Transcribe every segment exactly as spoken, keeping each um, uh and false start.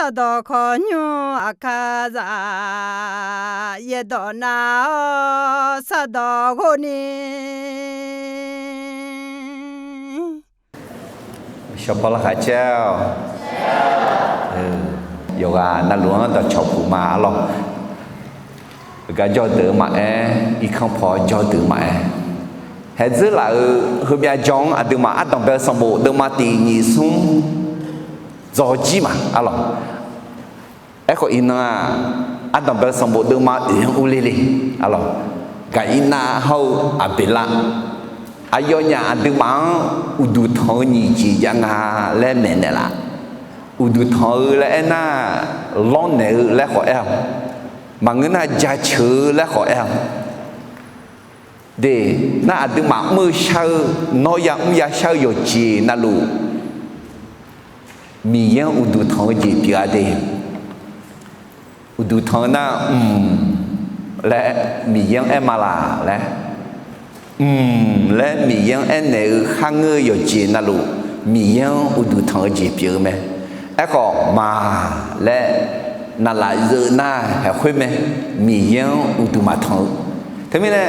Sardawq khawqnymr aqkar zaf, yaerdawq nav-awr sardawq ghov ni. Shawrpawr larkhaq caer-awq. Yawqghaq navluf-anr dawqcawq puq ma arlawq. Heugar jawrdeuq-eu maqaer, irkanr paw jawrdeuq maqaer, haeqdzeur laf-euq heumyav jan-anr aqduimaf ardanq bae-eu sanqbof deuvma tiq nyiq smr dzaw jir ma arlawq. Aerkhawf iqnan-aq, ardanq bae-eu sanqbof deuvma oeq-anr urler le arlawq. Gaqirnav hawr-eu Aqbeqlav, aqyawfnyaf aqduimaf-anr uqduq tanq-eu nyiq jeq jav nga laer maeqnaeq laf. Uqduq tanq-eu laer aernar, lawrnaeq-eu laer khawf aer-awq. Maqngeur nar jaceuq-eu laer khawf aer-awq. De, nar aqduimaf mr-eu shar-eu, nawr yamr yashar-eu yawqjeq navluf, Miqyaer-anr uqduq tanq-eu jeq pyeuf-a de. Uqduq tanq-eu nar, mq laer Miqyaer-anr aer ma laq laer, mq laer Miqyaer-anr aernaeq-eu kharngeur-eu yawqjeq navluf, Miqyaer-anr uqduq tanq-eu jeq pyeuf-eu mae. Aerkhawf, ma laer naqlaf zeuv nar haeqkhoer mae, Miqyaer-anr uqduq maqtanq-eu. Teumirnae,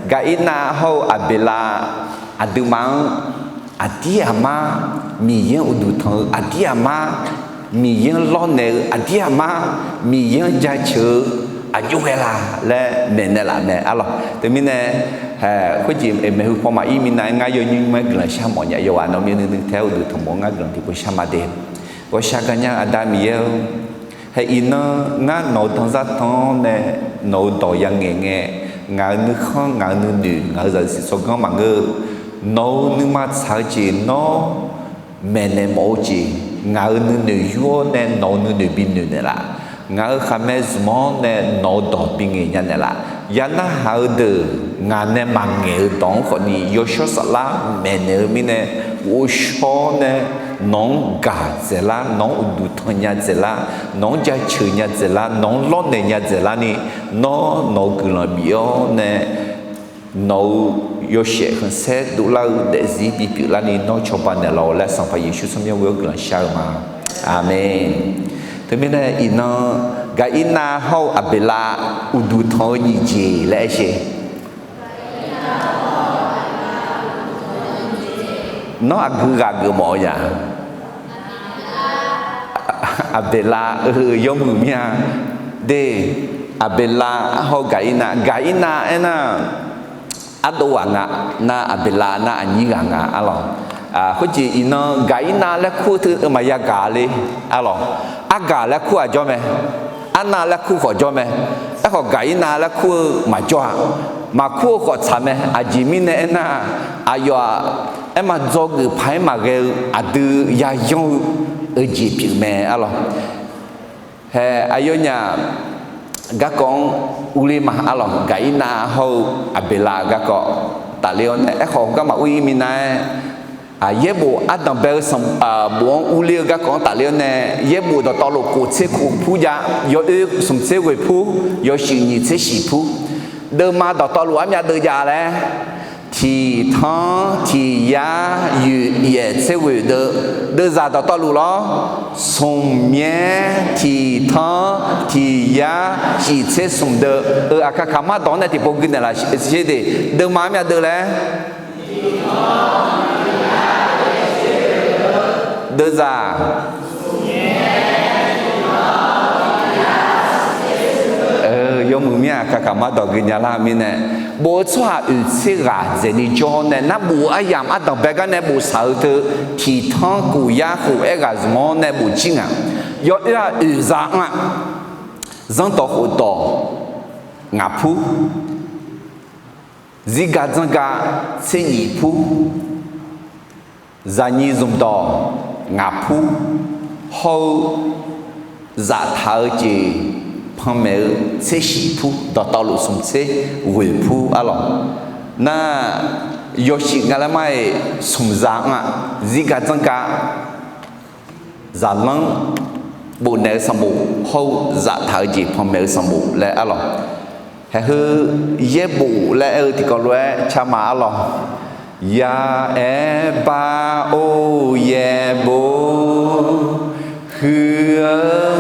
Gaqirnav hawr-eu Aqbeqlav aqduimaf-anr aqdir aqmar Miqyaer-anr uqduq tanq-eu, aqdir aqmar Miqyaer-anr lawrnaeq-eu, aqdir aqmar Miqyaer-anr jaceuq-eu aqjox ghae la laer maeqnaeq laf mae arlawq. Teumirnae, khoerjeq maeqhu paw maqir minav-aer ngar yawnymr nymr-aer guiqlanq shar mawf nya. Yawqghaq nawq-eu myavnuiv nuiv tae-aer uqduq tanqmawf-eu ngar guiqlanq tiqpov shar ma de. Ghawqshaq gaqnya Aqda Miqyaer-or, haeq iqnan ngar nawq-eu danzar tan-awr nae nawq-eu dawq yangaeq ngae, ngaq-euq nuikhanr, ngaq-euq nuinoeq, ngaq-euq zaqsiq tsawrganr maqngeur-eu, nawq-euq nuima tsaq-eu jeq nawr maeqnaeq mawf-eu jeq, ngaq-euq nuinoeq yur-awr nae nawq-euq nuinoeq bi noeqnaeq laf. Ngaq-euq khaqmae zmq-awr nae nawq-eu dawq bi ngaeq nya naeq laf. Yanarhaq-eu deuq ngaq nae maqngaeq-eu dawq-anr khawfni yawshawr saflar maeqnaeq-eu mirnae, ghovshaw-awr nae nawq-anr gaq dzaeqlar, nawq-anr uqduq tanq nya dzaeqlar, nawq-anr jaceuq nya dzaeqlar, nawq-anr lawrnaeq nya dzaeqlar ni, nawr nawq-eu guiqlanq bif-awr nae nawq-eu yawshaef khanqsaer dovlar-eu daefzir bipyeuf larni nawr cawba naeqlaf-awq laer Sanqpaq Yeqsur tsawrmyanr ghoe-awr guiqlanq shar-eu ma. Aqmeq. Teumirnae iqnan Gaqirnav hawr-eu Aqbeqlav uqduq tanq-eu nyiq jeq laer aer sher. Nawr aqgeu ghaq geufmawf-eu ya? Aqbeqlav-eu yawmuiq mir-a. De, Aqbeqlav hawr-eu Gaqirnav, Gaqirnav aernar, ardov ghaq nga, nar Aqbeqlav nar aqnyir ghaq nga arlawq. Khoerjeq iqnan Gaqirnav laer kur-eu teu maqya gaq le arlawq. Argaq laer kur-aq jawr mae, arnav laer kur khawf jawr mae. Aerkhawf Gaqirnav laer kur-eu maqjawr-a. Maqkur-eu khawf tsaq mae. Aqjeq mirnae aernar, aqyawf-aq aerma dzawgeuf paq-aer maqghae-eu aqdui yayanr-eu, eu jeq pyeuf mae arlawq. Hae, aqyawfnyaf garkawv-anr urler ma arlawq. Gaqirnav hawr-eu Aqbeqlav garkawv tafler-awr nae, aerkhawf garma ur-ir minav-aer, yaerbof ardanq bae-eu sanq, bof-anr urler-eu garkawv-anr tafler-awr nae, yaerbof dawqtawvluf kof tser kof pur jav, yawoer smq tser ghoeq pur, yawshuif nyiq tser shiq pur. Deuvma dawqtawvluf armyav deuv jav laer, tiq tanr tiq yar yoeq yaef tser ghoeq deuv, deuvzaq dawqtawvluf lawr, smq myaer tiq tanr tiq yar shif tser smq deuv-eu aqkaqkaq mar dawq-anr nae tiqpov gui naeqlaf sher de. Deuvma armyav deuv laer, deuvzaq yawmuiq mir-aq, aqkaqkaq mar dawq gui nya lar-eu mirnae, bof-eu tsawrhaq oeq tser ghaq dzaeqni jawr nae, nar bof-eu aryamq ardanq bae gar nae bof saq-eu teu, tiq tanr kof yar khof aer ghaq zmq-awr nae bof jir ngaq. Yawoer-aq oeq za anr-aq, zanrdawq khofdawq ngaq pur, zirgaq dzanrgaq tser nyiq pur, zaqnyiq zmqdawq ngaq pur, hawr-eu zaftaq-eu jeq panmaeq-eu tser shiq pur, dawqtawvluf smq tser ghoeq pur arlawq. Nar, yawshuif nga laer mar-iq smq za anr-aq, zirgaq dzanrgaq zaqlanr bofnaeq-eu sanqbof hawr-eu zaftaq-eu jeq panmaeq-eu sanqbof laer arlawq. Haeqheu yaerbof laer aer-eu tiqkawv lof-aer car ma arlawq. Yaaer bar or yaerbof, huiq-eu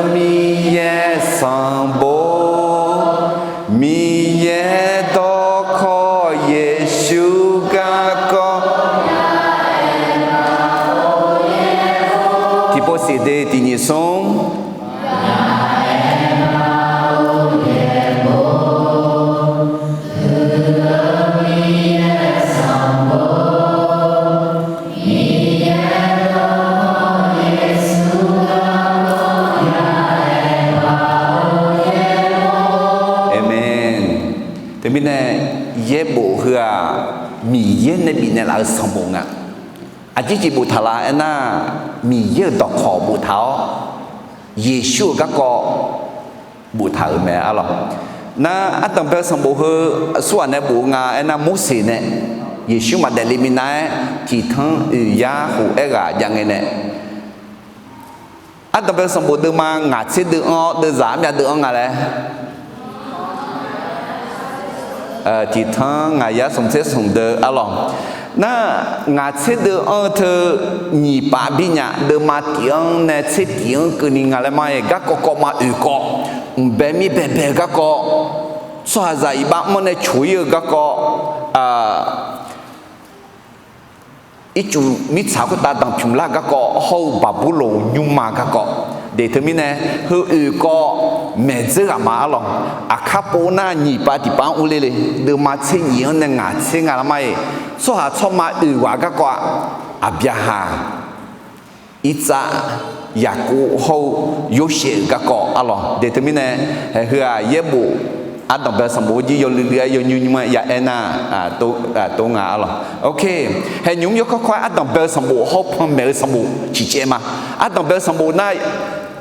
Eqde tiqnyif smr. Aqmeq. Teumirnae yaerbof heu-aq, Miqyaer nae bifnaeq laf-eu sanqbof nga. Aqjeq jeq boftaq la aernar, Miqyaer-euq dawqkawq boftaq-awr, Yeqsur-euq garkawv boftaq-euq mae arlawq. Nar ardanqbae-eu sanqbof heu aqsurghaq nae bof-eu nga aernar, Morseq nae Yeqsur maqdaef le minav-aer tiqtanq oeq yar khof aerghaq jav ngae nae, ardanqbae-eu sanqbof deuvma ngaq tser deuv anr-awr deuvzaq armyav deuv anr nga laer, tiqtanq ngaq yar smq tser smq deuv arlawq. Nar ngaq tser deuv anr-eu teu nyiq pav bi nya, deuvma tiq anr nae tser tiq anr keuvni nga laer ma-aer, garkawv kawv ma oeq kawv, mqbae mir baebae-eu garkawv, tsawrhaqzaq iqbax mr nae coq-ir-eu garkawv, ircuf mirtsaq khoertav danqpymq lar garkawv hawr-eu Baqburloq nymrma garkawv. Deuq teumirnae heu oeq kawv maeqdzeur ghaq ma arlawq. Aqkar pov nar nyiq pav tiq pav-anr urler le. Deuvma tser nyiq-anr nae ngaq tser nga lar ma-aer, tsawrhaq tsawrma oeq ghaq garkawv-aq, Aqbyaqhaq, Irtsav, Yaqkov hawr-eu Yorsaev-euq garkawv arlawq. Deuq teumirnae, haeq heu-aq yaerbof ardanqbae-eu sanqbof jir yawluiv luiv-aer yawnymr nymr-aer ya aer nar, tov nga arlawq. Ok, haeq nymq mr yawkawr kawr-aer ardanqbae-eu sanqbof hawr-eu panmaeq-eu sanqbof ciqcaev ma. Ardanqbae-eu sanqbof nar,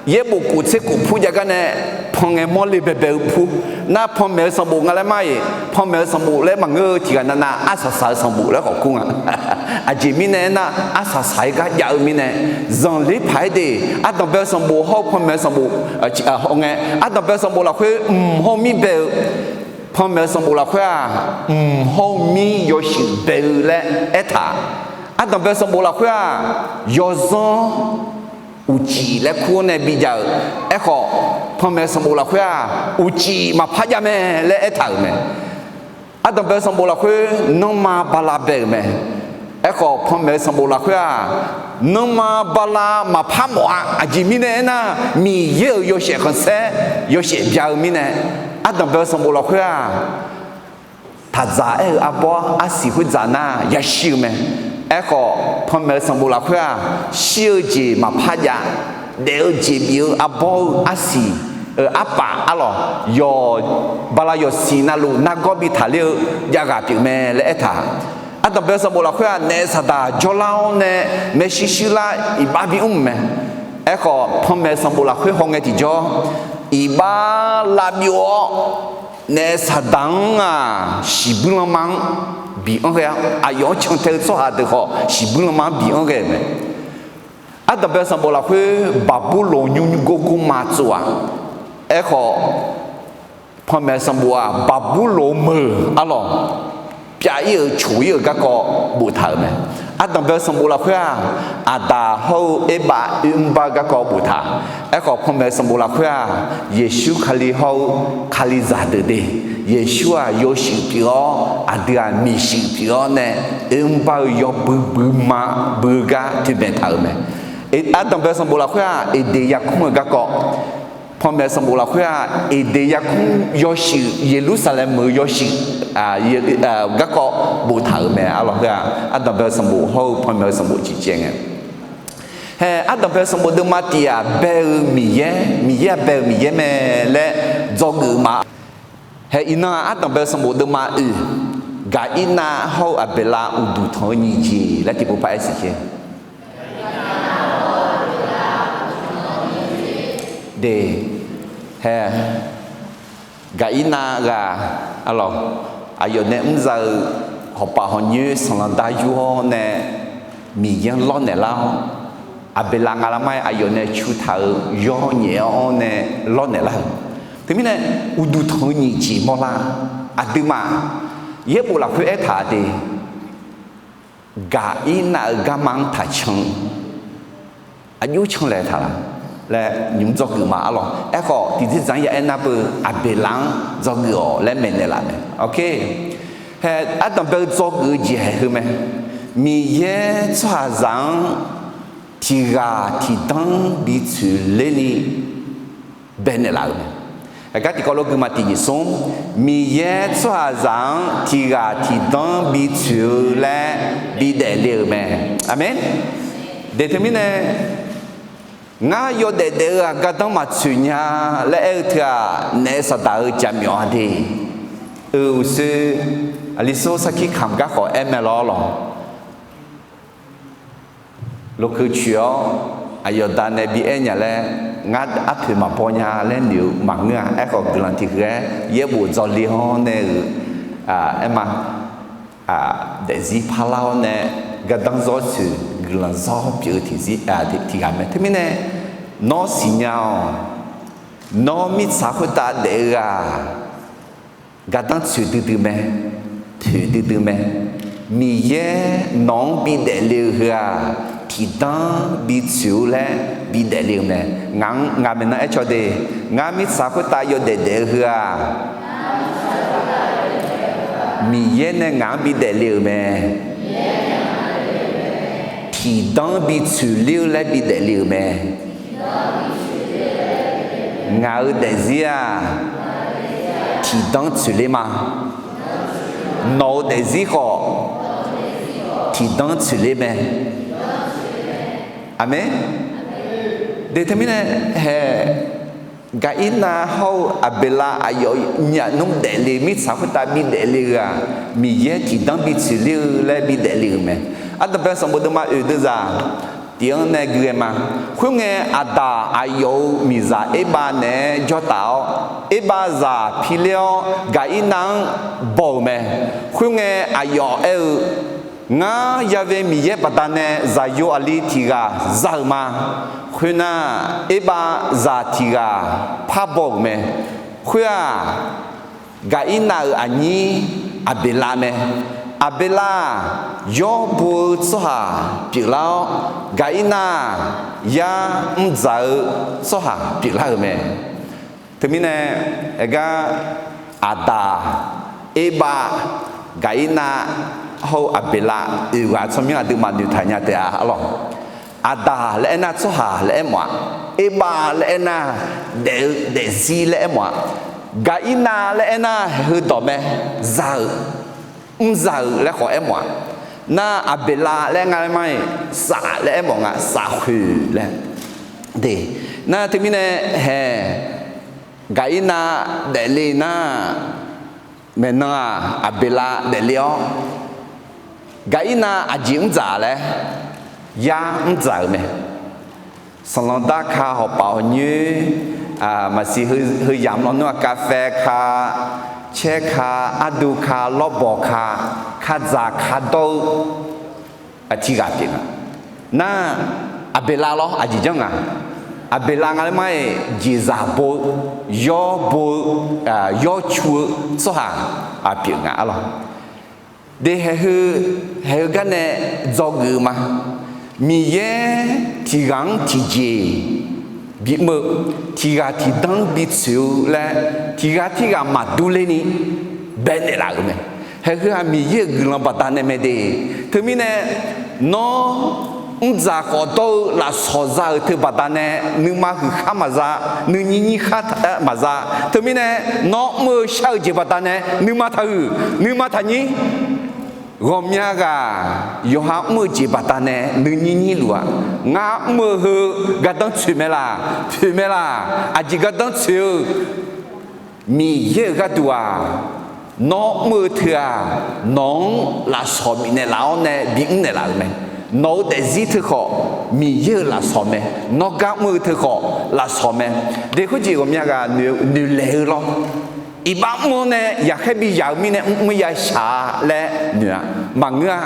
yaerbof kof tser kof pur jav gar nae pan ngae mawrle baebae-eu pur. Nar panmaeq-eu sanqbof nga laer ma-iq, panmaeq-eu sanqbof laer maqngeur-eu tiq ghaq navnav arsaq saq-eu sanqbof laer khawf kur nga. Aqjeq mirnae aernar, arsaq saq-aer gar jav-eu mirnae, zanqler paq-aer de, ardanqbae-eu sanqbof hawr-eu panmaeq-eu sanqbof, hawngae ardanqbae-eu sanqbof lafkhoer mq hawr-eu mir bae-eu, panmaeq-eu sanqbof lafkhoer-aq, mq hawr-eu mir yawshuif bae-eu laer aertaq. Ardanqbae-eu sanqbof lafkhoer-aq, yawzanr uqcif laer kur-awr nae bijav-euq. Aerkhawf, panmaeq-eu sanqbof lafkhoer-aq, uqcif maqpar jav mae laer aertaq-euq mae. Ardanqbae-eu sanqbof lafkhoer nanrma bala bae-euq mae. Aerkhawf, panmaeq-eu sanqbof lafkhoer-aq, nanrma bala maqpar mawf-a. Aqjeq mirnae aernar, Miqyaer-euq yawshaef khanqsaer yawshaef bya-eu mirnae, ardanqbae-eu sanqbof lafkhoer-aq, taqdzaq aer-eu arbawr arsiq khoerdzaq nar yashir-eu mae. Aerkhawf, panmaeq-eu sanqbof lafkhoer-aq, shir-eu jeq maqpar jav, daef-eu jeq bif-eu arbawr-eu arsiq, arpaf arlawq, yawq, bala yawqsiq navluf nargawr bi taqler-eu javghaq pyeuf mae laer aertaq. Ardanqbae-eu sanqbof lafkhoer-aq, naef saqdaq jawrlar-awr nae maershuir shuir lar iqbax bimr-euq mae. Aerkhawf, panmaeq-eu sanqbof lafkhoer hawngae tiqjawr, iqbax lavbyov-awr, naef saqdaq-anr-aq, shiqbuir lanma-anr bianr ghae-awr, aqyawf-anr cantae-eu tsawrhaq deuq khawf shiqbuir lanma-anr bianr ghae-euq mae. Ardanqbae-eu sanqbof lafkhoer Baqburloq nymr nymr gorgor ma tsov-aq. Aerkhawf, panmaeq-eu sanqbof-aq, Baqburloq meuq arlawq, pyav-ir-euq coq-ir-euq garkawv boftaq-euq mae. Ardanqbae-eu sanqbof lafkhoer-aq, Aqdaq hawr-eu Erbav oermr bar-eu garkawv boftaq. Aerkhawf, panmaeq-eu sanqbof lafkhoer-aq, Yeqsur Kali hawr-eu Kalizaq deuq de, Yeqsur-aq yawshuif pyeuf-awr, aqdui-aq miqshuif pyeuf-awr nae, oermr bar-eu yawbui buima bui-eu gar toeqmaeq taq-euq mae. Ardanqbae-eu sanqbof lafkhoer-aq, Eqdeq yarkmr-eu garkawv, panmaeq-eu sanqbof lafkhoer-aq, Eqdeq yarkmr yawshuif, Yeqlursaqlaeq meuq-eu yawshuif garkawv boftaq-euq mae arlawq. Khoer-aq, ardanqbae-eu sanqbof hawr-eu panmaeq-eu sanqbof ciqcaev ngae. Hae, ardanqbae-eu sanqbof deuvma tiq-aq, bae-eu Miqyaer, Miqyaer-aq bae-euq Miqyaer mae laer dzawgeuf ma. Hae, iqnan-aq, ardanqbae-eu sanqbof deuvma oeq, Gaqirnav hawr-eu Aqbeqlav uqduq tanq-eu nyiq jeq laer tiqpov paq-aer siqkhaer de. Hae, Gaqirnav ghaq, arlawq, aqyawf nae mrza-eu hawpaf hawqnyoer sanqlanq dar yur-awr nae Miqyaer-anr lawrnaeq lar-awr, Aqbeqlav nga lar ma-aer aqyawf nae cu taq-euq yawr nyaef-awr nae lawrnaeq lar-euq. Teumirnae, uqduq tanq-eu nyiq jeq mawrlar. Aqduimaf yaerbof lafkhoer aertaq de, Gaqirnav-euq garma-anr taqcan, aqjox canlaeq taq la laer nymq dzawgeuf ma arlawq. Aerkhawf, tiqdzerdzaq-anr ya aernar beu Aqbeqlav-anr dzawgeuf-awq laer maeqnaeq laf mae. Hae, ardanqbae-eu dzawgeuf-eu jeq haeq heu mae. Miqyaer tsawrhaqzaq-anr tiq ghaq tiq danr bi tsoeq ler ni baenaeq laf-euq mae. Aqgar tiqkawv lof guima tiq nyiq smr, Miqyaer tsawrhaqzaq-anr tiq ghaq tiq danr bi tsoeq-eu laer bi daefle-euq mae. Aqmeq. Deuq teumirnae, ngar yawdaef daef-eu-aq gardanr maqtsoeq nya laer aer-eu teu-aq, naef saqdaq-eu jaqmyawf-a de. Euq uqshoe, aqli sor sarkir kamq gar khawf aer mae lawr lawq. Lokeuv coeq-awr aqyawf da nae bi aer nya laer, ngar arpoeq maqbaw nya laer noeq-eu maqngeur-a. Aerkhawf guiqlanq tiq huiq-aer yaerbof dzawrle-awr nae-euq, aer ma, daefzir parlar-awr nae gardanr zawr coeq guiqlanq zawr pyeuf-eu tiq ghaq mae. Teumirnae, nawr siqnya-awq. Nawr mirtsaq khoertav daef-eu-aq, gardanr tsoeq duidui mae, poeq duidui mae. Miqyaer nawq-anr bidaef le-eu heu-aq, tiqdanr bitsoeq-eu laer bidaef le-euq mae. Ngaq-anr ngaq maeqnan aer caw de. Ngar mirtsaq khoertav yawdaef daef-eu heu-aq, Miqyaer nae ngaq-anr bidaef le-euq mae. Tiqdanr bitsoeq ler-eu laer bidaef le-euq mae. Ngaq-euq daefzir-aq, tiqdanr tsoeq ler ma. Nawq-euq daefzir khawf, tiqdanr tsoeq ler mae. Aqmeq. Deuq teumirnae hae, Gaqirnav hawr-eu Aqbeqlav aqyawf nyaf nmr daefle mirtsaq khoertav bidaef le-eu-aq, Miqyaer tiqdanr bitsoeq ler-eu laer bidaef le-euq mae. Ardanqbae sanqbof deuvma oeq deuvzaq tiq-anr nae gui ghae ma. Khoerngae, Aqdaq aqyawf-euq miqzaq Erbav naeq-aer jawrtaf-awr, Erbav zaq pi ler-awr Gaqirnav-anr baw-euq mae. Khoerngae, aqyawf aer-eu, Ngar Ya've Miqyaer baqdanae zaqyo aqli tiq ghaq za-euq ma. Khoernar, Erbav zaq tiq ghaq parbaw-euq mae. Khoer-aq, Gaqirnav-euq aqnyir Aqbeqlav mae. Aqbeqlav-aq, yawr bo-eu tsawrhaq pyeuflar-awr, Gaqirnav-aq, yar mr dzaq-eu tsawrhaq pyeuflar-euq mae. Teumirnae, aergar Aqdaq, Erbav, Gaqirnav hawr-eu Aqbeqlav oeq ghaq tsawrmyanr aqduimaf noeqtaq nya taef-a arlawq. Aqdaq laer aernar tsawrhaq laer aermawf-a. Erbav laer aernar daef-eu daefzir laer aermawf-a. Gaqirnav laer aernar heu dawq mae, za-euq, mr za-euq laer khawf aermawf-a. Nar Aqbeqlav laer nga laer mar-iq, saf laer aermawf nga, saf khoeq laer. De, nar teumirnae hae, Gaqirnav daefle nar, maeqnan-aq Aqbeqlav daefle-awr, Gaqirnav aqjeq mr dzaq laer, yar mr dzaq-euq mae. Sanqlanq dar ka, hawpaf hawqnyoer, maqsiq heu yamq lawnmr-aq, kafae ka, caer ka, ardu ka, lawrbawq ka, kadzaq ka dawr-eu tiq ghaq pyeuf nga. Nar, Aqbeqlav lawr aqjeq janr nga. Aqbeqlav nga laer mar-iq jeqzaq bo-eu, yawr bo-eu, yawr cu-eu tsawrhaq pyeuf nga arlawq. De, haeq heu, haeq heu gar nae dzawgeuf-eu ma. Miqyaer tiq ghaq-anr tiqjeq bimr-eu, tiq ghaq tiqdanr bitsoeq-eu laer, tiq ghaq tirghaq maqdur ler ni baenaeq laf-euq mae. Haeq heu-aq Miqyaer-euq guiqlanq baqdanae mae de. Teumirnae, nawr mr dzaq khawf dawr-eu lafsawq za-euq teu baqdanae, nuima huiq khar maqza, nuinyir nyir khar maqza. Teumirnae, nawr mr-eu shar-eu jeq baqdanae nuima taqhuiq, nuima taqnyir. Ghawqmya ghaq yawqha mr-eu jeq baqdanae nuinyir nyir luf-a. Ngar mr-eu heu gardanr tsoeq mae laq, poeq mae laq, aqjeq gardanr tsoeq-eu Miqyaer-euq gharduq-aq, nawr mr-eu teu-aq, nawq-anr lafsawq bifnaeq laf-awr nae bimr naeqlaf-euq mae. Nawq-euq daefzir teu khawf Miqyaer-euq lafsawq mae. Nawr gar mr-eu teu khawf lafsawq mae. De, khoerjeq ghawqmya ghaq noeq laeq-eu lawr. Iqbax mr-awr nae yaqkhaer bi yaq-eu mirnae mr mr ya shaq-a laer noeq-a. Maqngeur-a.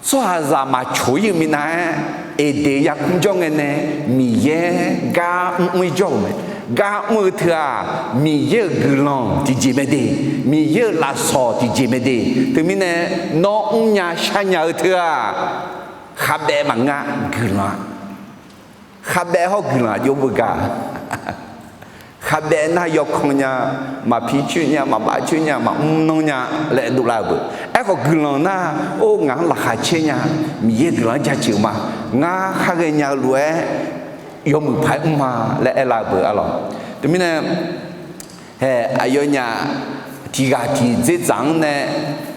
Tsawrhaqzaq maqcoq-ir-eu minav-aer, Eqdeq yarkmr jawr ngae nae Miqyaer gar mr mr-ir jawr-euq mae. Gar mr-eu teu-aq, Miqyaer-euq guiqlanq tiqjeq mae de. Miqyaer-euq lafsawq tiqjeq mae de. Teumirnae, nawr mrnya sharnya-eu teu-aq, khavbaev maqngeur-a, guiqlanq-a. Khavbaev hawr guiqlanq aqjox beugar. Kaqbaev nar yawkan nya, maqpi coer nya, maqbav coer nya, maqmr nanr nya laer dovlar-eu beu. Aerkhawf guiqlanq nar, or ngaq-anr laqkhaq caer nya, Miqyaer guiqlanq-anr jaceuq-eu ma. Ngar khar ghaenya-eu lof-aer yawmuiq paq-aer mr ma laer aerlar-eu beu arlawq. Teumirnae, hae, aqyawfnyaf tiqghaq tiqdzerdzaq-anr nae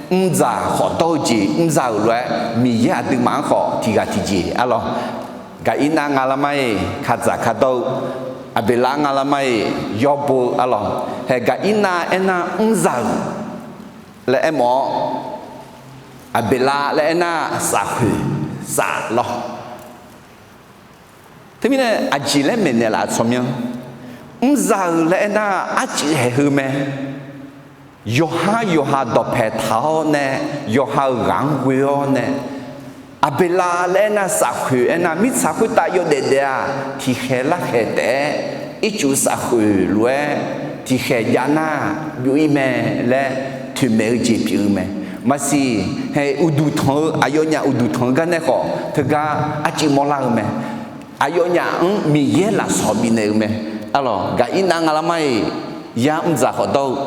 mrdzaq khawf dawr-eu jeq mrza-euq lof-aer, Miqyaer aqduimaf-anr khawf tiqghaq tiqjeq arlawq. Gaqirnav nga lar mar-iq kadzaq kardawr-eu, Aqbeqlar nga lar mar-iq yawbo-eu arlawq. Hae, Gaqirnav aernar mrza-euq laer aermawf-awr, Aqbeqlar laer aernar safkhoeq saf lawr. Teumirnae aqjeq laer maeqnaeq laf-eu tsawrmyanr, mrza-euq laer aernar arcuif haeq heu mae. Yawqhar yawqha dawqpae taq-awr nae, yawqha-euq ghaq-anr ghoe-awr nae, Aqbeqlar laer aernar safkhoeq aernar mirtsaq khoertav yawdaef daef-aq tiqkhaeq larkhaeq taef-aer ircuf safkhoeq lof-aer tiqkhaeq jav nar byov-ir mae laer toeqmaeq-eu jeq pyeuf-eu mae. Maqsiq, hae, uqduq tanq-eu aqyawfnyaf uqduq tanq-eu gar nae khawf teugar arcuif mawrlar-eu mae. Aqyawfnyaf-anr Miqyaer lafsawq bifnaeq-eu mae. Arlawq, Gaqirnav nga lar mar-iq yar mrdzaq khawf dawr-eu,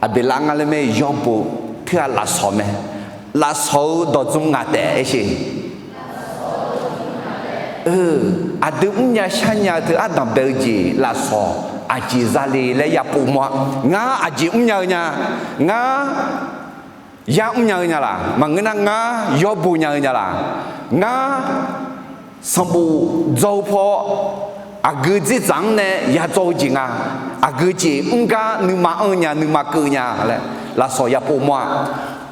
Aqbeqlar nga lar mar-iq yawbo, teughaq lafsawq mae. Lafsawq-eu dawqdzm ngaq taef aersheq. Aqdui mrnya sharnya-eu teu ardanq bae-eu jeq lafsawq aqjeq zale laer yapov mawr-a. Ngar aqjeq mrnya-eu nya, ngar yar mrnya-eu nya laq, maqngeur nar ngar yawbo nya-eu nya laq, ngar sanqbof dzaw-eu paw aqgeu dzerdzaq-anr nae yadzaw-eu jeq nga. Aqgeu jeq mr gar nuima anr-eu nya, nuima keuv-eu nya laer lafsawq yapov mawr-a.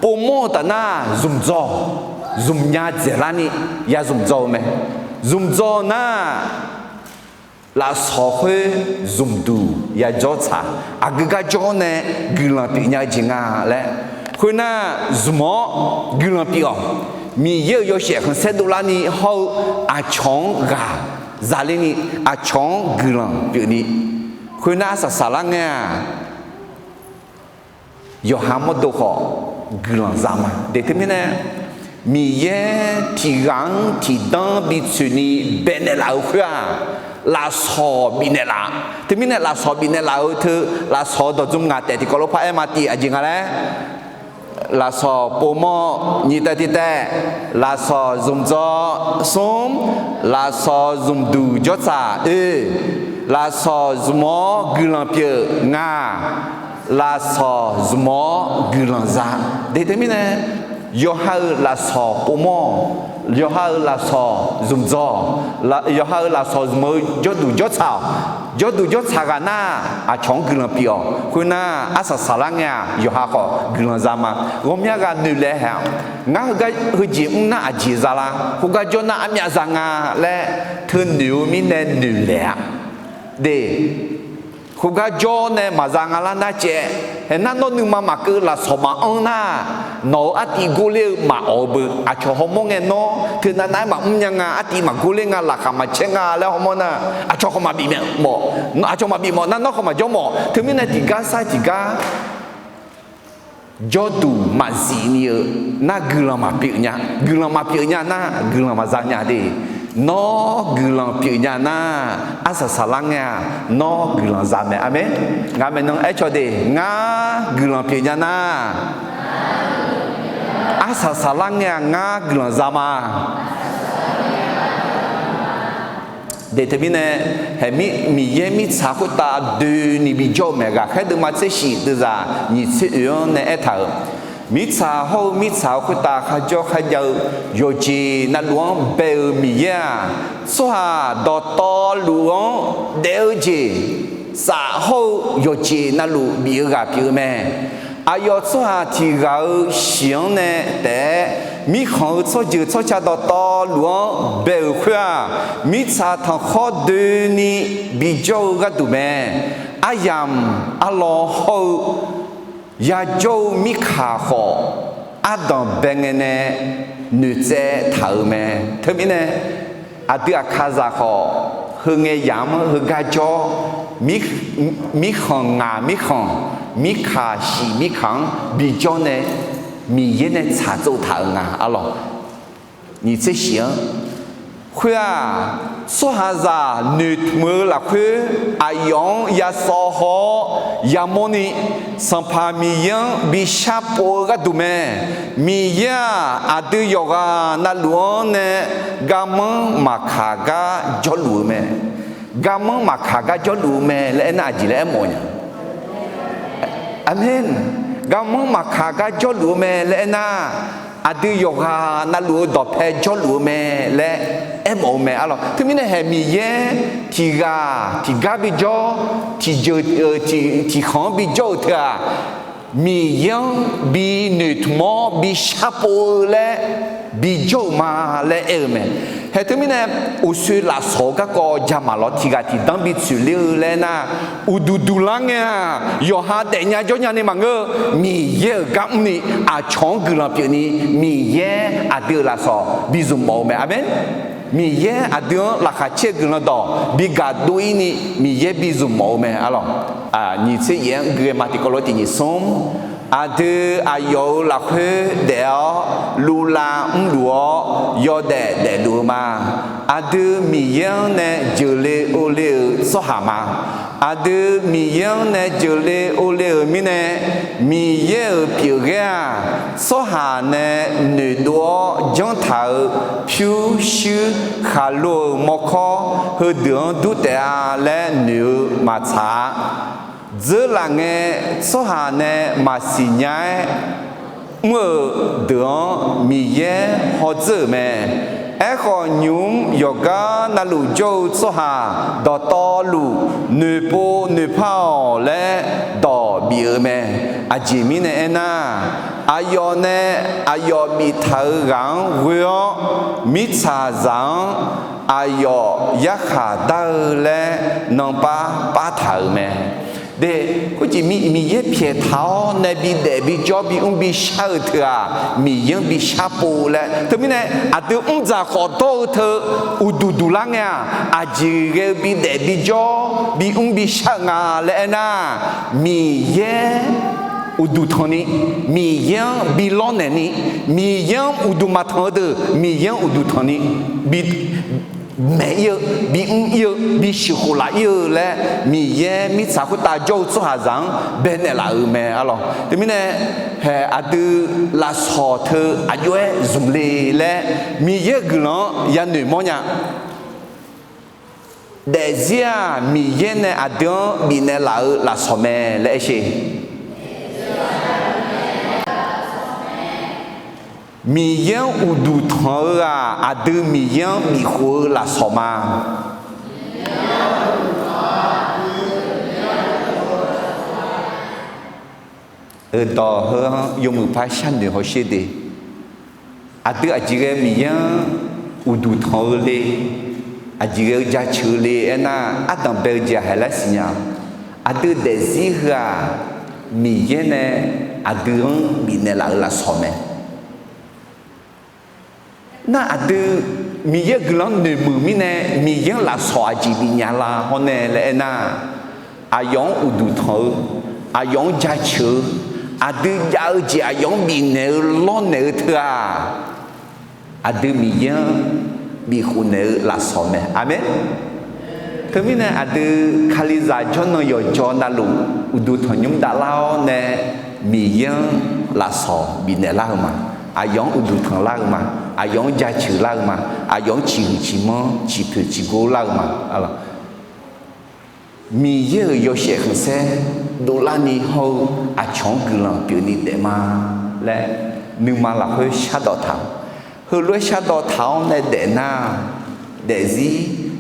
Povmawr-eu taf nar zmqdzawr, zmqnya dzaeqlarni ya zmqdzawr-eu mae. Zmqdzawr nar lafsawq khoer zmqduq yajawr tsaq, aqgeu gar jawr nae guiqlanq pyeufnya-eu jeq nga laer. Khoernar, zmq-awr guiqlanq pyeuf-awq. Miqyaer-euq yawshaef khanqsaer dovlarni hawr-eu aqcawq-anr ghaq zalerni, aqcawq-anr guiqlanq pyeufni, khoernar arsaq saqlar ngae-aq, yawqha mawrdo khawf guiqlanq za ma. Deq teumirnae, Miqyaer tiqghaq-anr tiqdanr bitsoeqni baenaeq laf-euq khoer-aq, lafsawq bifnaeq laf. Teumirnae lafsawq bifnaeq laf-eu teu, lafsawq-eu dawqdzm ngaq taef tiqkawv lof par aer ma. Tiq aqjeq nga laer, lafsawq povmawr, nyiq taev tiq taev, lafsawq zmqdzawr, smr, lafsawq zmqduq jawr tsaq, oe, lafsawq zmq-awr guiqlanq pyeuf, ngaq, lafsawq zmq-awr guiqlanq za. Deq teumirnae, yawqha-euq lafsawq povmawr-awq, yawqha-euq lafsawq zmqdzawr-awq, yawqha-euq lafsawq zmq-eu jawrduq jawr tsaq-awq. Jawrduq jawr tsaq ghaq nar, aqcawq-anr guiqlanq pyeuf-awq. Khoernar, arsaq saqlar ngae-aq, yawqha khawf guiqlanq za ma. Ghawqmya ghaq noeqlaeq haeq-awq. Ngar heugar heujeq mr nar aqjeq za lar, khoergar jawr nar armyav za nga laer teunoeq-eu mirnae noeqlaeq-a. Deq, khoergar jawr nae maqza nga lar nar caev. Haeq nar nawr nuima maqkeuv lafsawq maqanr nar, nawq-euq artiv gorler-eu maqawq-eu beu. Aqcawq hawmawr ngae nawr teunav nav-aer maqmr nya nga, artiv maqgorler nga, laqkhaq maqcaer nga laer hawmawr nar, aqcawq khawf maqbif mawf, aqcawq maqbif mawf nar nawr khawf maqjawr mawf. Teumirnae tiqgar sar tiqgar jawrduq maqzif ni-eu nar guiqlanq maqpyeuf nya. Guiqlanq maqpyeuf nya nar guiqlanq maqza nya de. Nawr guiqlanq pyeuf nya nar, arsaq saqlar ngae-aq, nawr guiqlanq za mae. Aqmeq. Ngar maeqnan aer caw de, ngar guiqlanq pyeuf nya nar, arsaq saqlar ngae-aq, ngar guiqlanq za ma. Deq teumirnae, haeq, Miqyaer mirtsaq khoertav doeni bijawr-eu mae. Ghaqkhaer deuvma tser shif deuvzaq nyiq tser oeq-anr nae aertaq-euq, mirtsaq hawr-eu mirtsaq khoertav kharjawr kharjav-eu yawqjeq navluf-anr bae-euq Miqyaer-aq, tsawrhaq dawqtawvluf-anr daef-eu jeq saf hawr-eu yawqjeq navluf bif-eu ghaq pyeuf-eu mae. Aqyawf tsawrhaq tiq ghaq-euq shiq-anr nae taef-aer, mirkhanq-euq tsawrjeuq tsawrca dawqtawvluf-anr bae-euq khoer-aq, mirtsaq tanqkhawr doeni bijawr-eu gharduq mae. Aryamq arlawr hawr-eu yajawr-eu mirkaq khawf, ardanq bae ngae nae noeqtsaev taq-euq mae. Teumirnae, aqdui aqkaqzaq khawf, heu ngae yamq-anr heugar jawr, mirkhanq ngaq mirkhanq, mirkaq shiq mirkaq-anr bijawr nae, Miqyaer nae tsaqtsov taq-euq nga arlawq. Nyiq tser shiq-anr Khoer-aq, tsawrhaqzaq noeqtmq-eu lafkhoer aqyawf-anr yasawv haw-awr yamawrni, Sanqpaq Miqyaer-anr bi sharpov-eu gharduq mae. Miqyaer-aq, aqdui yawqghaq navluf-anr nae garmanr maqkaq gar jawrluf-eu mae. Garmanr maqkaq gar jawrluf-eu mae laer aernar, aqjeq laer aermawf-eu nya? Aqmeq. Garmanr maqkaq gar jawrluf-eu mae laer aernar, aqdui yawqghaq navluf-eu dawqpae jawrluf-eu mae laer aermawf-eu mae arlawq. Teumirnae haeq Miqyaer tiq ghaq tiq gar bijawr, tiqjeuq tiqkhanq-anr bijawr-eu teu-aq, Miqyaer-anr bi noeqtmq-awr bi sharpov-eu laer bijawr-euq ma laer aer-eu mae. Haeq teumirnae uqshoe lafsawq-eu garkawv jamaq lawr tiq ghaq tiqdanr bi tsoeqler-eu laer aernar, uqduq duq lar ngae-aq, yawqha daefnya jawrnya ni maqngeur-eu, Miqyaer-euq gar mrni aqcawq-anr guiqlanq pyeufni, Miqyaer aqdui-euq lafsawq bi zmq mawf-eu mae. Aqmeq. Miqyaer aqdui-anr laqkhaq caer-eu guiqlanq dawq bi gaqdov-ir ni Miqyaer bi zmq mawf-eu mae arlawq. Nyiq tser yaef-anr gui-eu ma tiqkawv lof tiq nyiq smr. Aqdui aqyawf-euq lafkhoer daef-awr luvlav mrluf-awr yawdaef daefluf-eu ma. Aqdui Miqyaer-anr nae jeuqle ovle-euq tsawrhaq ma. Aqdui Miqyaer-anr nae jeuqle ovle-euq mirnae, Miqyaer-euq pyeufghaer-aq, tsawrhaq nae noeqdov-awr janrtaq-euq pyurshuir khaqlo-euq mawrkawr heudeuq-anr dur taef-a laer noeq-eu maqtsaq-a. Dzeurlaf ngae, tsawrhaq nae maqsiq nya-aer mr-euq deuq-anr Miqyaer hawdzeur-euq mae. Aerkhawf, nymq-mr yawqgar navluf jawr-eu tsawrhaq dawqtawvluf noeqpov noeqpar-awq laer dawq bif-eu mae. Aqjeq mirnae aernar, aqyawf nae aqyawf biftaq-euq ghaq-anr ghoe-awr, mirtsaqzaq-anr aqyawf yarkhaq dar-eu laer nanpar partaq-euq mae. De, khoerjeq Miqyaer pyaeqtaq-awr nae bidaef bijawr bimr bishar-eu teu-aq, Miqyaer-anr bi sharpov laer. Teumirnae aqdui mrdzaq khawf dawr-eu teu uqduq duq lar ngae-aq, aqjeq ghae-eu bidaef bijawr bimr bishar-eu nga laer aernar, Miqyaer uqduq tanqni, Miqyaer-anr bi lawrnaeq ni, Miqyaer-anr uqduq maqtanq-eu deuq Miqyaer-anr uqduq tanqni, bi maeq-ir-eu, bimr-ir-eu, bisheuq khof laf-ir-eu laer Miqyaer mirtsaq khoertav jawr-eu tsawrhaqzaq-anr baenaeq laf-euq mae arlawq. Teumirnae haeq aqdui lafsawq teu aqjox-aer zmq le laer Miqyaer-euq guiqlanq-anr yanoeq mawrnya. Daefzir-aq, Miqyaer nae aqdui-anr bifnaeq laf-euq lafsawq mae laer aer sher. Miqyaer-anr uqduq tanq-eu-aq, aqdui Miqyaer-anr bifkhof-eu lafsawq ma. Eudawq heu-anr yawmuiq par sharnoeq hawsher de. Aqdui aqjeq ghae Miqyaer-anr uqduq tanq-eu le, aqjeq ghae-eu jaceuq-eu le aernar, ardanq bae-eu jeq-aq haeq laer siqnya. Aqdui daefzir heu-aq, Miqyaer nae aqdui-anr bifnaeq laf-euq lafsawq mae. Nar aqdui Miqyaer guiqlanq-anr noeqmuiq mirnae, Miqyaer-anr lafsawq aqjeq bifnya la hawr nae laer aernar, aqyawf-anr uqduq tanq-eu, aqyawf-anr jaceuq-eu, aqdui jav-eu jeq aqyawf-anr bifnaeq-eu lawrnaeq-eu teu-aq, aqdui Miqyaer-anr bifkhof naeq-eu lafsawq mae. Aqmeq. Teumirnae aqdui Kalizaq jawrnan yawqjawr navluf uqduq tanqnymr davlar-awr nae Miqyaer-anr lafsawq bifnaeq lar-eu ma. Aqyawf-anr uqduq tanq lar-eu ma. Aqyawf-anr jaceuq lar-eu ma. Aqyawf-anr ciqhuiq ciqmanr ciqpoeq ciqgor lar-eu ma. Miqyaer-euq yawshaef khanqsaer dovlarni hawr-eu aqcawq-anr guiqlanq pyeufni daef ma laer nuima lafkhoer shardawq taq-eu. Heulof-aer shardawq taq-awr nae daefnar, daefzir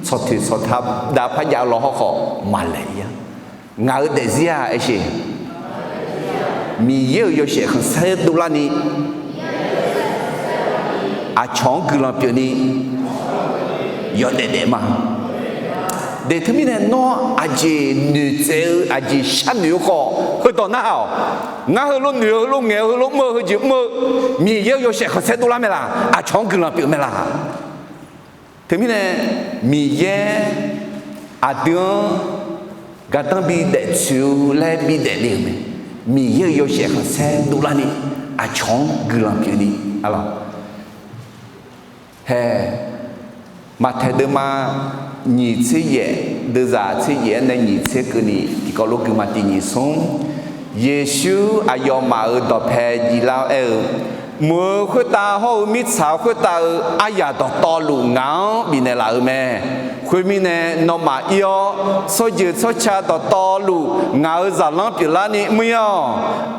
tsawqtoeq tsawqtav dav par jav-eu law hawrkhawf maqlaeq-ir-a. Ngaq-euq daefzir-aq aersheq, Miqyaer-euq yawshaef khanqsaer dovlarni aqcawq-anr guiqlanq pyeufni yawdaef daef ma. De teumirnae nawr aqjeq noeqtsaev-eu aqjeq sharnoeq-eu khawf heudawq narhaq-awq. Ngar heulof noeq-eu, heulof ngaeq-eu, heulof mr-eu, heujeq mr-eu, Miqyaer-euq yawshaef khanqsaer dovlar mae laq? Aqcawq-anr guiqlanq pyeuf mae laq? Teumirnae Miqyaer aqdui-anr gardanr bidaef tsoeq-eu laer bidaef le-euq mae. Miqyaer-euq yawshaef khanqsaer dovlarni aqcawq-anr guiqlanq pyeufni, a, hae, Maqtaeq deuvma nyiq tser yaef, deuvzaq tser yaef-aer nae nyiq tser keuvni tiqkawv lof guima tiq nyiq smr. Yeqsur aqyawfmaf-euq dawqpae jiflar-awr aer-eu, Mq-euq khoertav hawr-eu mirtsaq khoertav-euq aryaq dawqtawvluf ngaq-anr bifnaeq laf-euq mae. Khoermirnae, nawmaf ir-awr, tsawrjeuq tsawrca dawqtawvluf ngaq-euq zaqlanr pyeuflarni mr-ir-awq.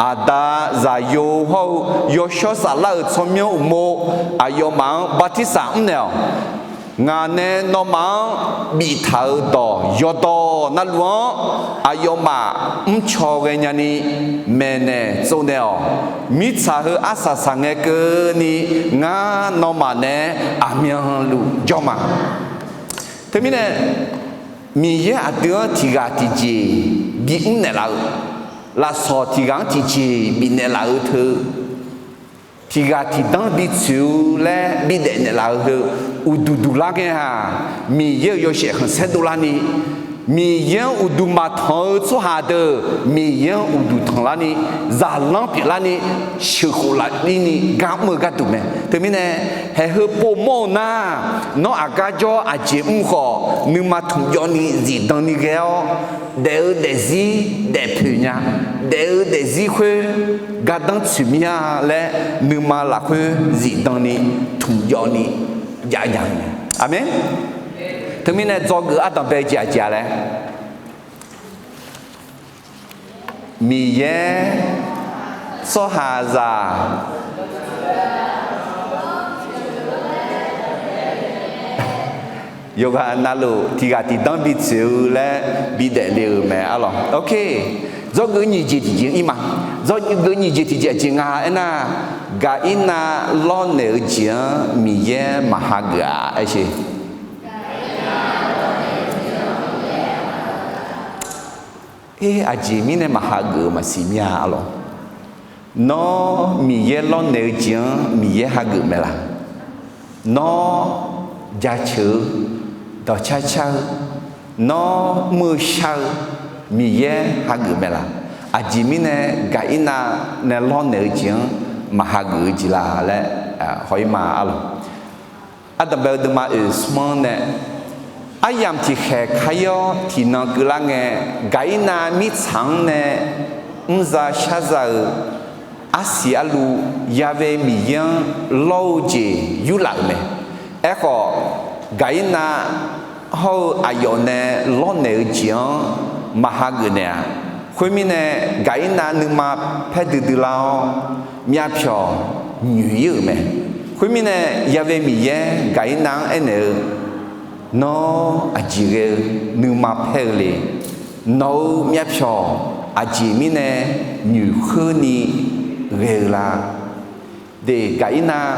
Aqda, Zaqyo hawr-eu Yawshawr Saflar-euq tsawrmyanr uqmov aqyawfmaf-anr bartirsaq mrnaeq-awq. Ngaq nae nawmaf-anr biftaq-euq dawq yawqdawq navluf-anr aqyawfmaf mrcaw ghaenya ni maeqnaeq tsovnaeq-awq. Mirtsaq heu arsaq saqngae keuvni ngar nawmaf nae aqmyanluf jawr ma. Teumirnae, Miqyaer aqdui-anr tiqghaq tiqjeq bimr naeqlaf-eu, lafsawq tiqghaq-anr tiqjeq bifnaeq laf-eu teu, tiqghaq tiqdanr bitsoeq-eu laer bidaef naeqlaf-eu heu, uqduq duq lar ngae-aq, Miqyaer-euq yawshaef khanqsaer dovlarni, Miqyaer-anr uqduq maqtanq-eu tsawrhaq deuq Miqyaer-anr uqduq tanqlarni, zaqlanr pyeuflarni, sheuqkhof lafni gar mr-eu gharduq mae. Teumirnae, haeq heu povmawr-eu nar, nawr aqgar jawr aqjeq mr khawf, nuima tmqjawvni zifdan ni ghae-awr, daef-eu daefzir daefpoeq nya, daef-eu daefzir khoer gardanr tsoeq mir-a laer, nuima lafkhoer zifdan ni tmqjawvni jav nya-eu mae. Aqmeq. Teumirnae dzawgeuf ardanqbae-eu jeq aqjeq-a laer, Miqyaer tsawrhaqzaq yawqghaq navluf tiqghaq tiqdanr bitsoeq-eu laer bidaef le-euq mae arlawq. Ok, dzawgeuf nyiq jeq tiqjeq-anr ir ma. Dzawgeuf nyiq jeq tiqjeq aqjeq nga aernar, Gaqirnav lawrnaeq-eu jeq-anr Miqyaer maqhageuf-a aershe. Her aqjeq mirnae maqhageuf-eu maqsiq mir-a arlawq. Nawr Miqyaer lawrnaeq-eu jeq-anr Miqyaer hageuf mae laq? Nawr jaceuq-eu, dawqcar car-eu, nawr mr-eu shar-eu Miqyaer hageuf mae laq? Aqjeq mirnae Gaqirnav nae lawrnaeq-eu jeq-anr maqhageuf-eu jeq la laer haw-ir ma arlawq. Ardanqbae-eu deuvma oeq smr-anr nae, aryamq tiqkhaeq kar-ir-awr tiqnan keuvlar ngae, Gaqirnav mirtsaq-anr nae mrza sharza-euq arsiq arlu Ya'we Miqyaer-anr lawr-eu jeq yurlaf-euq mae. Aerkhawf, Gaqirnav hawr-eu aqyawf nae lawrnaeq-eu jeq-anr maqhageuf naeq-a. Khoermirnae, Gaqirnav nuima paer duidui lar-awr, myavpyawq nyoeq-ir-euq mae. Khoermirnae, Ya'we Miqyaer Gaqirnav-anr aernaeq-eu, Nawr aqjeq ghae-eu nuima paer-eu le? Nawq-euq myavpyawq aqjeq mirnae nyoeqkheurni ghae-eu la? De, Gaqirnav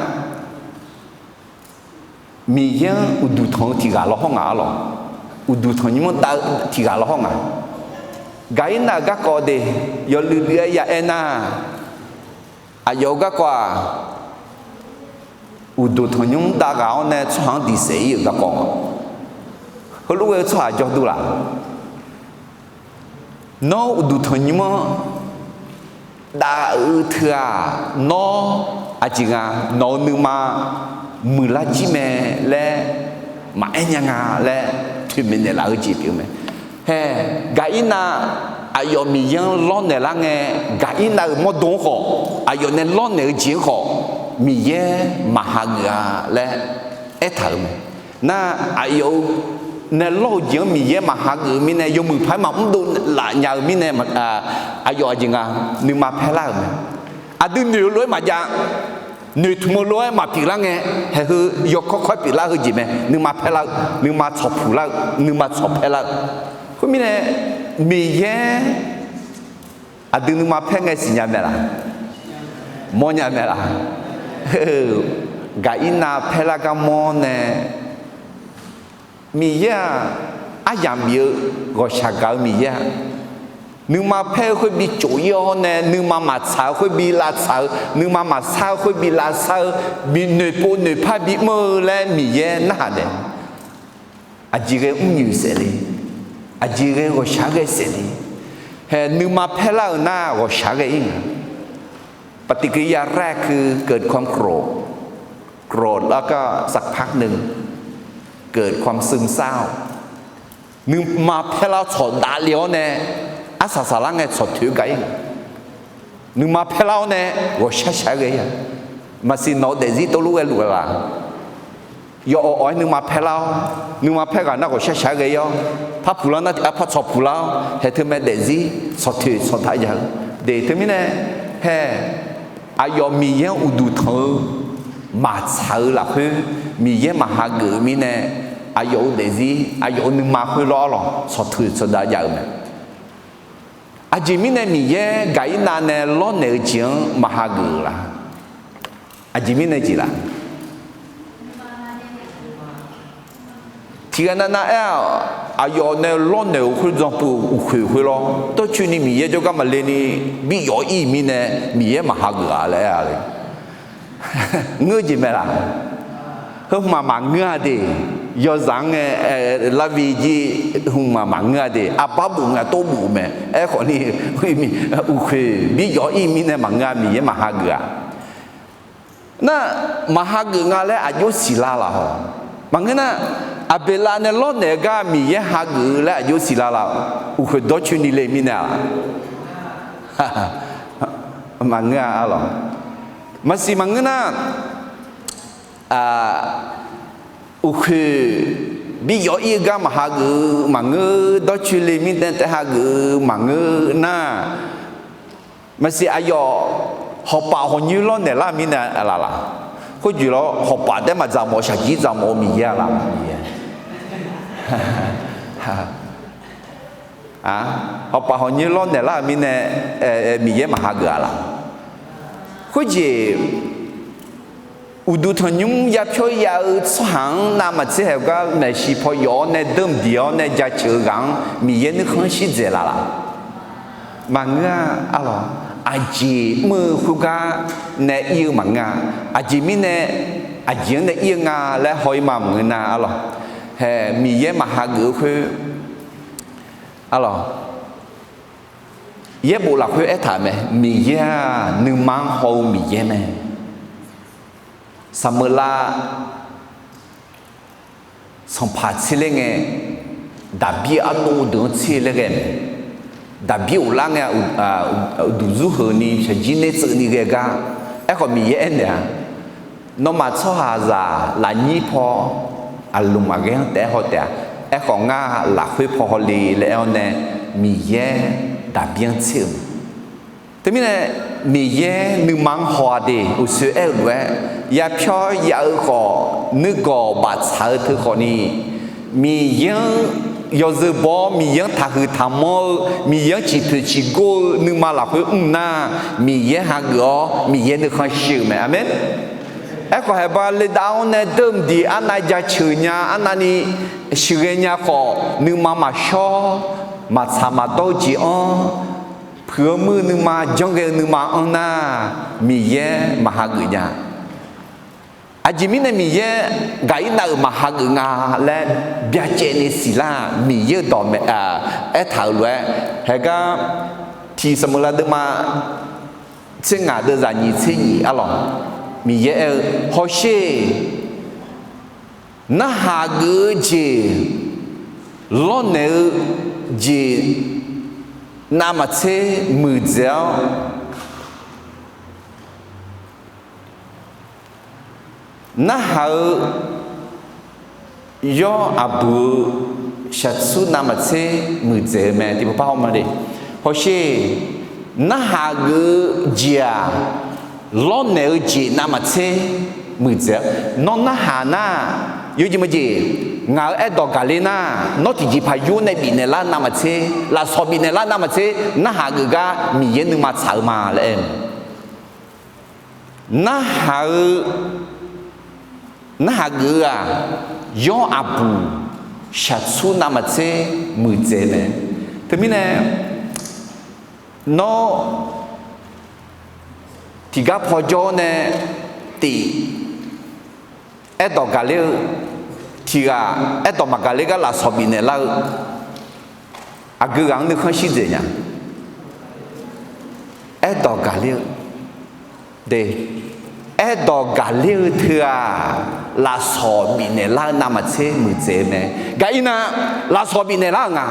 Miqyaer-anr uqduq tanq-eu tiq ghaq lawr hawr ngaq arlawq. Uqduq tanqnymr-anr dav-eu tiq ghaq lawr hawr ngaq. Gaqirnav-euq garkawv de, yawluiv luiv-aer ya aernar, aqyawf-euq garkawv-aq, uqduq tanqnymr dav ghaq-awr nae tsawrhaq-anr diqsaef-ir-euq garkawv. Heulof ghae-eu tsawrhaq jawr dur laq? Nawr uqduq tanqnymr-anr dav-eu teu-aq, nawr aqjeq nga, nawq-euq nuima muiqlar jir mae laer maqaer nya nga laer toeqmaeq naeqlaf-eu jeq pyeuf-eu mae. Hae, Gaqirnav aqyawf Miqyaer-anr lawrnaeq lar ngae, Gaqirnav-euq mawrdo-anr khawf, aqyawf nae lawrnaeq-eu jeq-anr khawf, Miqyaer maqhageuf-a laer aertaq-euq mae. Nar, aqyawf-euq nae lawr-eu jeq-anr Miqyaer maqhageuf-eu mirnae, yawmuiq paq-aer maqmr dovlaf nya-eu mirnae, aqyawf aqjeq nga, nuima paer lar-euq mae. Aqdui noeq-eu lof-aer maqjav, noeqtmq-eu lof-aer maqpyeuf lar ngae, haeq heu yawkawr kawr-aer pyeuflar heu jeq mae. Nuima paer lar-eu, nuima tsawqpuq lar-eu, nuima tsawq paer lar-eu. Khoermirnae, Miqyaer aqdui nuima paer ngae siqnya mae laq? Mawrnya mae laq? Gaqirnav paer lar gar mawr nae, Miqyaer-aq, aryamq bif-eu ghawqshaq gaq-eu Miqyaer-a. Nuima paer-eu khoer bi cof-ir-awr nae, nuima maqtsaq-eu khoer bi lavtsaq-eu, nuima maqsar-eu khoer bi lavsar-eu, bi noeqpov noeqpar bimr-eu laer Miqyaer narhaq naeq. Aqjeq ghae mrnyoeq saef le? Aqjeq ghae ghawqshaq ghae saef le? Hae, nuima paer lar-euq nar ghawqshaq ghae-ir nga. ปฏิกิริยาแรกคือเกิดความโกรธ โกรธแล้วก็สักพักหนึ่ง เกิดความโกรธ เกิดความซึมเศร้า nuima paerlar-awr tsawq davle-awr nae, arsaq saqlar ngae tsawq toeq-aer gaq-ir. Nuima paerlar-awr nae ghawqshaq shaq-aer ghae-ir-a. Maqsiq nawq-eu daefzir tawvluf ghae luf-a laq? Yawawq awq-aer nuima paerlar-awr, nuima paer ghaq nar ghawqshaq shaq-aer ghae-ir-awr, par puqlar nar tiqgar par tsawq puqlar-awr, haeq teu mae daefzir tsawq toeq tsawq daq jav-eu. De teumirnae, hae, aqyawf Miqyaer-anr uqduq tanq-eu maqtsaq-eu lafkhoer, Miqyaer maqhageuf-eu mirnae, aqyawf-euq daefzir aqyawf-euq nuima khoerlof-aer lawq tsawq toeq tsawq daq jav-eu mae. Aqjeq mirnae Miqyaer Gaqirnav nae lawrnaeq-eu jeq-anr maqhageuf-euq la? Aqjeq mirnae jeq la? Tiqghaq navnav aer-aq, aqyawf nae lawrnaeq-euq khoer dzanpuv uqkhoeq khoerlawr, dawrcoeni Miqyaer jawrgar maqle ni bi yawf-ir mirnae Miqyaer maqhageuf-a laer aer-a le. Ngeur jeq mae laq? Heu hmq maqngeur-a de. Yawzaq-anr ngae, larvi jir hmq maqngeur-a de. Aqbar bof nga tov bof mae. Aerkhawf ni, uqkhoeq bi yawf-ir mirnae maqngeur-a, Miqyaer maqhageuf-a. Nar, maqhageuf nga laer aqjox siqlar laf-awq. Maqngeur nar, Aqbeqlav nae lawrnaeq-eu gar Miqyaer hageuf-eu laer aqjox siqlar laf-awq. Uqkhoeq dawrcoeni le mirnae-a laq? Maqngeur-a arlawq. Maqsiq maqngeur nar, uqkhoeq bi yawf-ir-eu gar maqhageuf-eu maqngeur, dawrcoeni le mirnae taef hageuf-eu maqngeur nar, maqsiq aqyawf hawqpaf hawqnyoer lawrnaeq lar-eu mirnae laf laq? Khoerjeq lawr hawqpaf taef maqdzaq mawf-eu shaqjir dzaq mawf-eu Miqyaer-a laf? Hawqpaf hawqnyoer lawrnaeq lar-eu mirnae Miqyaer maqhageuf-a laf? Khoerjeq uqduq tanqnymr yapyawr ya-eu tsawrhaq-anr navmaqtser haeq-eu gar maeqshi paw yawf-awr nae deuq mqdiq-awr nae jaceuq-eu ghaq-anr Miqyaer nuikhanr shir dzaeq laf laq? Maqngeur-a arlawq. Aqjeq mr-eu khoergar nae ir-eu maqngeur-a. Aqjeq mirnae aqjeq-anr nae ir-eu nga laer haw-ir ma maqngeur nar arlawq. Hae, Miqyaer maqhageuf-eu khoer arlawq. Yaerbof lafkhoer aertaq mae, Miqyaer-aq nuima-anr haw-eu Miqyaer mae. Saqmeuqlav sanqpaq tser ler ngae, Daqbir ardov deuq-anr tser laer ghae mae. Daqbir ghoflar ngae, uqduq zurheuq ni shaqjir ner tseuv ni ghae gar. Aerkhawf Miqyaer aernaeq-a, nawmaf tsawrhaqzaq lafnyir paw aqlmq aqghaer-anr taef-aer haw taef-a. Aerkhawf ngar lafkhoer paw hawle laer aer-awr nae, Miqyaer Daqbir-anr tser-euq mae. Teumirnae, Miqyaer nuima-anr haw-a de, uqsoer aer-eu lof-aer, yapyawr ya-eu khawf, nuigawq baftsaq-eu teu khawf ni, Miqyaer-anr yawzeu baw-awr, Miqyaer-anr taqhuiq taqmanr-eu, Miqyaer-anr ciqpoeq ciqgor-eu nuima lafkhoer mr nar, Miqyaer hageuf-awr, Miqyaer nuikhanr shir-euq mae. Aqmeq. Aerkhawf, haeqba ledav-awr nae deuq mqdiq arnav jaceuq nya, arnavni sheuqghae nya khawf, nuima maqshawr, maqtsaq maqdawr-eu jeq-anr, puiq-eu muir-eu nuima, janrghae-eu nuima anr nar, Miqyaer maqhageuf nya. Aqjeq mirnae Miqyaer Gaqirnav-euq maqhageuf nga laer byacaevni siqlar-aq, Miqyaer-euq dawq aertaq-euq lof-aer, haegar tiq Saqmeuqlav deuvma tser ngaq deuvzaq nyiq tser nyiq arlawq, Miqyaer aer-eu, hawsher, narhaq geuf-eu jeq, lawrnaeq-eu jeq navmaqtser muiqdzaeq-awr, narhaq-eu yawr aqbuq-eu shaqtsur navmaqtser muiqdzaeq-eu mae. Tiqpov par haw ma de. Hawsher, narhaq geuf-eu jeq-aq, lawrnaeq-eu jeq navmaqtser muiqdzaeq-awr, nawr narhaq nar, yawjeq maqjeq, ngaq-euq aerdawq gaqler nar, nawr tiqjeqpaq yur nae bifnaeq lar navmaqtser, lafsawq bifnaeq lar navmaqtser, narhaq geuf gar Miqyaer nuima tsaq-eu ma laer aer-eu. Narhaq-eu, narhaq geuf-eu-aq, yawr aqbuq shaqtsur navmaqtser muiqdzaeq mae. Teumirnae, nawr tiqgar paw jawr-awr nae tif aerdawq gaqler-eu, tiqghaq aerdawq maqgaqler gar lafsawq bifnaeq lar-eu, aqgeu ghaq-anr nuikhanr shir dzaeq nya? Aerdawq gaqler-eu, de, aerdawq gaqler-eu teu-aq, lafsawq bifnaeq lar-eu navmaqtser muiqdzaeq-eu mae. Gaqirnav lafsawq bifnaeq lar-euq nga.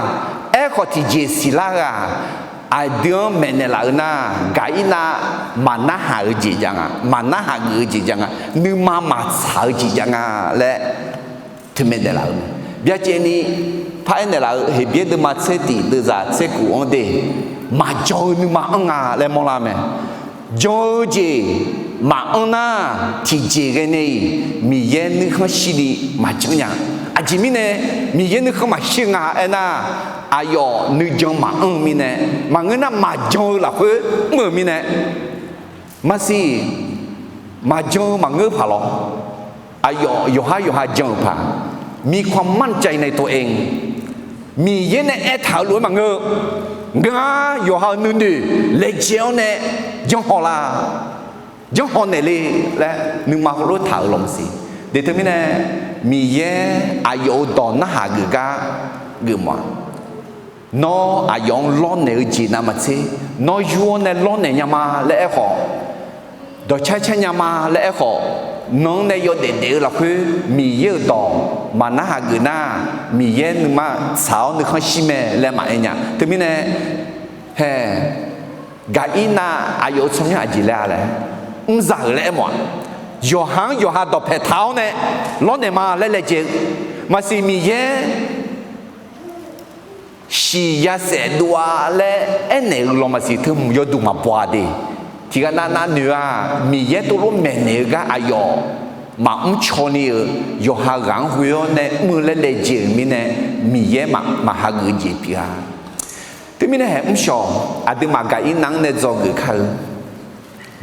Aerkhawf, tiqjeq siqlar-eu-aq, aqdui-anr maeqnaeq laf-eu nar, Gaqirnav maqnarhaq-eu jeq jav nga, maqnarhaq geuf-eu jeq jav nga, nuima maqtsaq-eu jeq jav nga laer teumae naeqlaf-eu mae. Byacaevni paraer naeqlaf-eu Heqbyaer deuvma tser tiq deuvzaq tser kof-anr de, maqjan-eu nuima anr nga laer mawrlar mae. Jan-eu jeq maqanr nar, tiqjeq ghae nae-iq Miqyaer nuikhanr shirni maqjan nya. Aqjeq mirnae Miqyaer nuikhanr maqshir nga aernar, aqyawf nuijan maqanr-eu mirnae, maqngeur nar maqjan-eu lafkhoer mr-euq mirnae, maqsiq, maqjan-eu maqngeur paq lawr. Aqyawf yawqhar yawqha jan-euq paq, มีความมั่นใจในตัวเอง Miqyaer nae aertaq-euq lof-aer maqngeur-eu, ngar yawqha-euq nuinoeq laejae-awr nae janrhaw la, janrhaw naeq le laer nuima heulof taq-euq lawq maqsiq. Deq teumirnae, Miqyaer aqyawf-euq dawq narhaq geuf gar geufmawf-a. Nawr aqyawf-anr lawrnaeq-eu jeq navmaqtser, nawr yur-awr nae lawrnaeq nya ma laer aerkhawf, dawqcar car nya ma laer aerkhawf, nan-anr nae yawdaef daef-eu lafkhoer Miqyaer-euq dawq maqnarhaq geuf nar, Miqyaer nuima tsaq-awr nuikhanr shir mae laer maqaer nya. Teumirnae, hae, Gaqirnav aqyawf-euq tsawrmyanr aqjeq laer-a laer, mrzaq-euq laer aermawf-aq, yawqha-anr yawqha dawqpae taq-awr nae lawrnaeq ma laer laejae-eu maqsiq, Miqyaer shiq yasaef dov-a laer aernaeq-eu lawq maqsiq, teu hmq yawduq maqbaw-a de. Tiqghaq navnav noeq-aq, Miqyaer tov lof maeqnaeq-eu gar aqyawf maqmr caw ni-euq, yawqha ghaq-anr ghoe-awr nae mr-eu laer laejae-euq mirnae, Miqyaer maqhageuf-eu jeq pyeuf-a. Teumirnae haeq mrshawq, aqduimaf Gaqirnav-anr nae dzawgeuf kar-eu,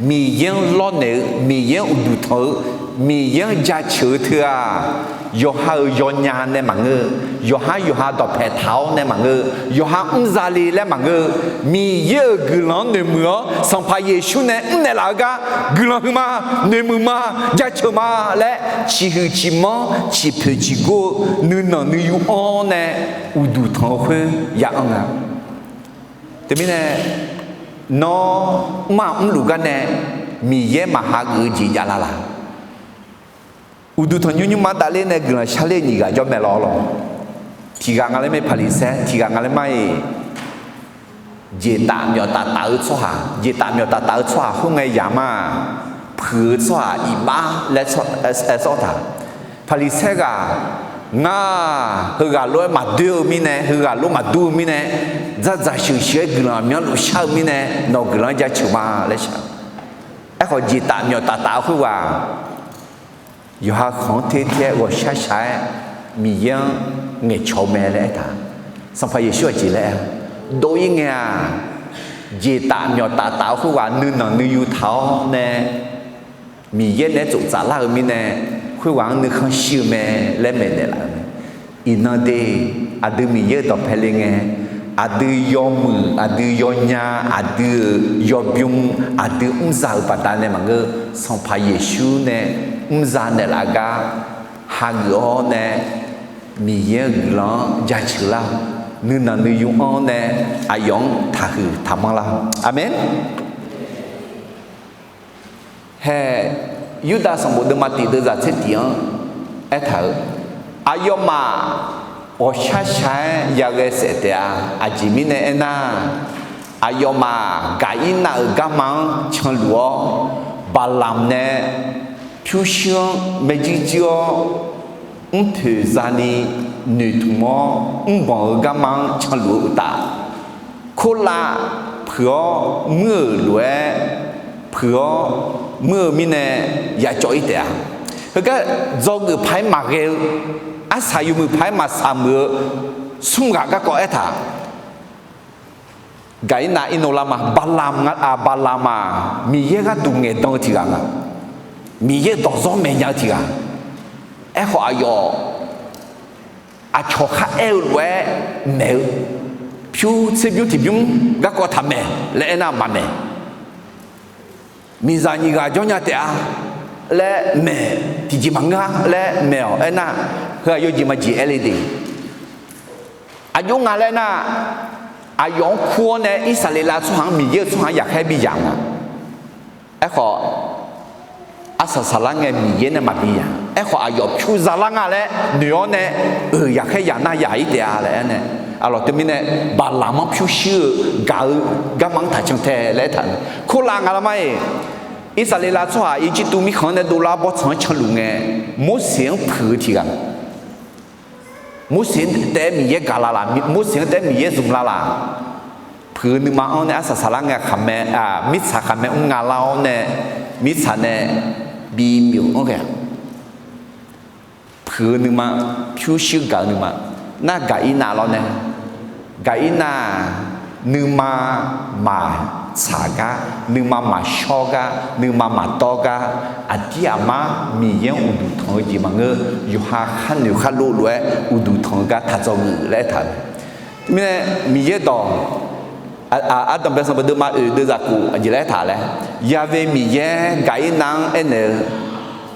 Miqyaer-anr lawrnaeq-eu, Miqyaer-anr uqduq tanq-eu, Miqyaer-anr jaceuq-eu teu-aq, yawqha-euq yawnya nae maqngeur-eu, yawqha yawqha dawqpae taq-awr nae maqngeur-eu, yawqha mrzale laer maqngeur-eu, Miqyaer-euq guiqlanq-anr noeqmuiq-awr, Sanqpaq Yeqsur nae mrnaeq laf-eu gar guiqlanq huiqma, noeqmuiq ma, jaceuq ma laer ciqhuiq ciqmanr ciqpoeq ciqgor-eu nuinanq nuiyu anr-awr nae uqduq tanq-eu khoer ya anr nga. Teumirnae, nawr mr-aq mrluf gar nae Miqyaer maqhageuf-eu jeq javlar laq? Uqduq tanqnymr nymrma davler nae guiqlanq sharler nyiq ghaq jawr mae lawr lawq. Tiqghaq nga laer mae Paqliqsaer, tiqghaq nga laer mar-iq, jeqtaf myawf taf taf-eu tsawrhaq, jeqtaf myawf taf taf-eu tsawrhaq khoerngae yamq-aq, puiq-eu tsawrhaq iqbax laer aer sawr taq. Paqliqsaer ghaq, ngar heughaq lof-aer maqdoer-eu mirnae, heughaq lof maqdur-eu mirnae, dzardzaq sheuqsheuq-aer guiqlanq aqmyanluf shar-eu mirnae, nawq guiqlanq-anr jaceuq ma laer shar. Aerkhawf jeqtaf myawf taf taf-eu khoerghaq yawqha khanq-anr ter ter-aer ghawqshaq shaq-aer Miqyaer-anr ngaeqcawq-eu mae laer aertaq. Sanqpaq Yeqsur aqjeq laer aer, dov-ir ngae-aq, jeqtaf myawf taf taf-eu khoerghaq nuinanq nuiyu taq-awr nae Miqyaer naeq-aer tsoftsaf lar-eu mirnae, khoerghaq-anr nuikhanr shir-eu mae laer maeqnaeq laf-euq mae. Iqnan de, aqdui Miqyaer-euq dawqpae le ngae, aqdui yawmuiq, aqdui yawnya, aqdui-euq yawbymr, aqdui mrzaq-euq baqdanae maqngeur, Sanqpaq Yeqsur nae mrzaq naeqlaf gar hageuf-awr nae, Miqyaer-euq guiqlanq-anr jaceuq lar-awq. Nuinanq nuiyu anr-awr nae aqyawf-anr taqhuiq taqmanr lar-awq. Aqmeq. Hae, Yurdav sanqbof deuvma tiq deuvzaq tser tiq-anr aertaq-euq, aqyawfmaf ghawqshaq shaq-aer yaghae saef taef-a. Aqjeq mirnae aernar, aqyawfmaf Gaqirnav-euq garma-anr canluf-awr, Baqlamq nae pyurshuir-anr maerjuir juir-awr, mrpoeq zani noeqtmq-awr mrbanq-eu garma-anr canluf-eu uqtaf, korlav puiq-awr muir-euq lof-aer puiq-awr muir-eu mirnae yacawv-ir taef-a. Heugar dzawgeuf paq-aer maqghae-eu, arsaq yawmuiq paq-aer maqsaq muiq-eu smr ghaq garkawv aertaq. Gaqirnav irnov lar ma. Baqlamq nga, Baqlamq-aq, Miqyaer gharduq ngaeqdan-eu tiq ghaq nga. Miqyaer-euq dawqzawr maeqnya-eu tiq ghaq. Aerkhawf, aqyawf aqcawq kharaer-eu lof-aer maeq-eu, pyur tserbymr tiqbymr garkawv taqmaeq laer aernar maqmaeq. Miqzaq nyiq ghaq jawrnya taef-a laer maeq, tiqjeq maqngeur-a laer maeq-awq. Aernar, heu-aq yawjeq maqjeq aer le de. Aqjox nga laer nar, aqyawf-anr kur-awr nae Irsaqleqlav tsawrhaq-anr Miqyaer-euq tsawrhaq-anr yaqkhaer bi yamq nga. Aerkhawf, Arsaq saqlar ngae Miqyaer nae maqbi yaq. Aerkhawf aqyawf pyur zalar nga laer noeq-awr nae, euq yaqkhaer yaq nar yaq-ir taef-a laer aernae, aqlawq teumirnae baqlaq-anr pyurshuir-eu gaq-eu garma-anr taqcan tae laer aertaq-eu. Kurlav nga lar mar-iq, Irsaqleqlav tsawrhaq Irjirtuv mirkhanq-anr nae dovlar bawrtsanq-anr canluf ngae, Morseq-anr puiq-eu tiq ghaq Morseq taef-aer Miqyaer gaqlar laq? Morseq-anr taef-aer Miqyaer zmq lar laq? Puiq-eu nuima-anr nae arsaq saqlar ngae khaqmae, mirtsaq khaqmae mr nga lar-awr nae, mirtsaq nae bimyuf-anr ghae-aq, puiq-eu nuima, pyurshuir gaq-eu nuima, nar Gaqirnav lawr nae, Gaqirnav-aq, nuima maqtsaq gar, nuima maqshawr gar, nuima maqdawr gar, aqdir aqmar Miqyaer-anr uqduq tanq-eu jeq maqngeur. Yawqha khar noeq khar lov lof-aer uqduq tanq-eu gar taq dzawgeuf laer aertaq-eu. Mirnae Miqyaer dawq, Ardanqbae sanqbof deuvma oeq deuvzaq khof aqjeq laer aertaq laer, Yaqve Miqyaer Gaqirnav-anr aernaeq-eu,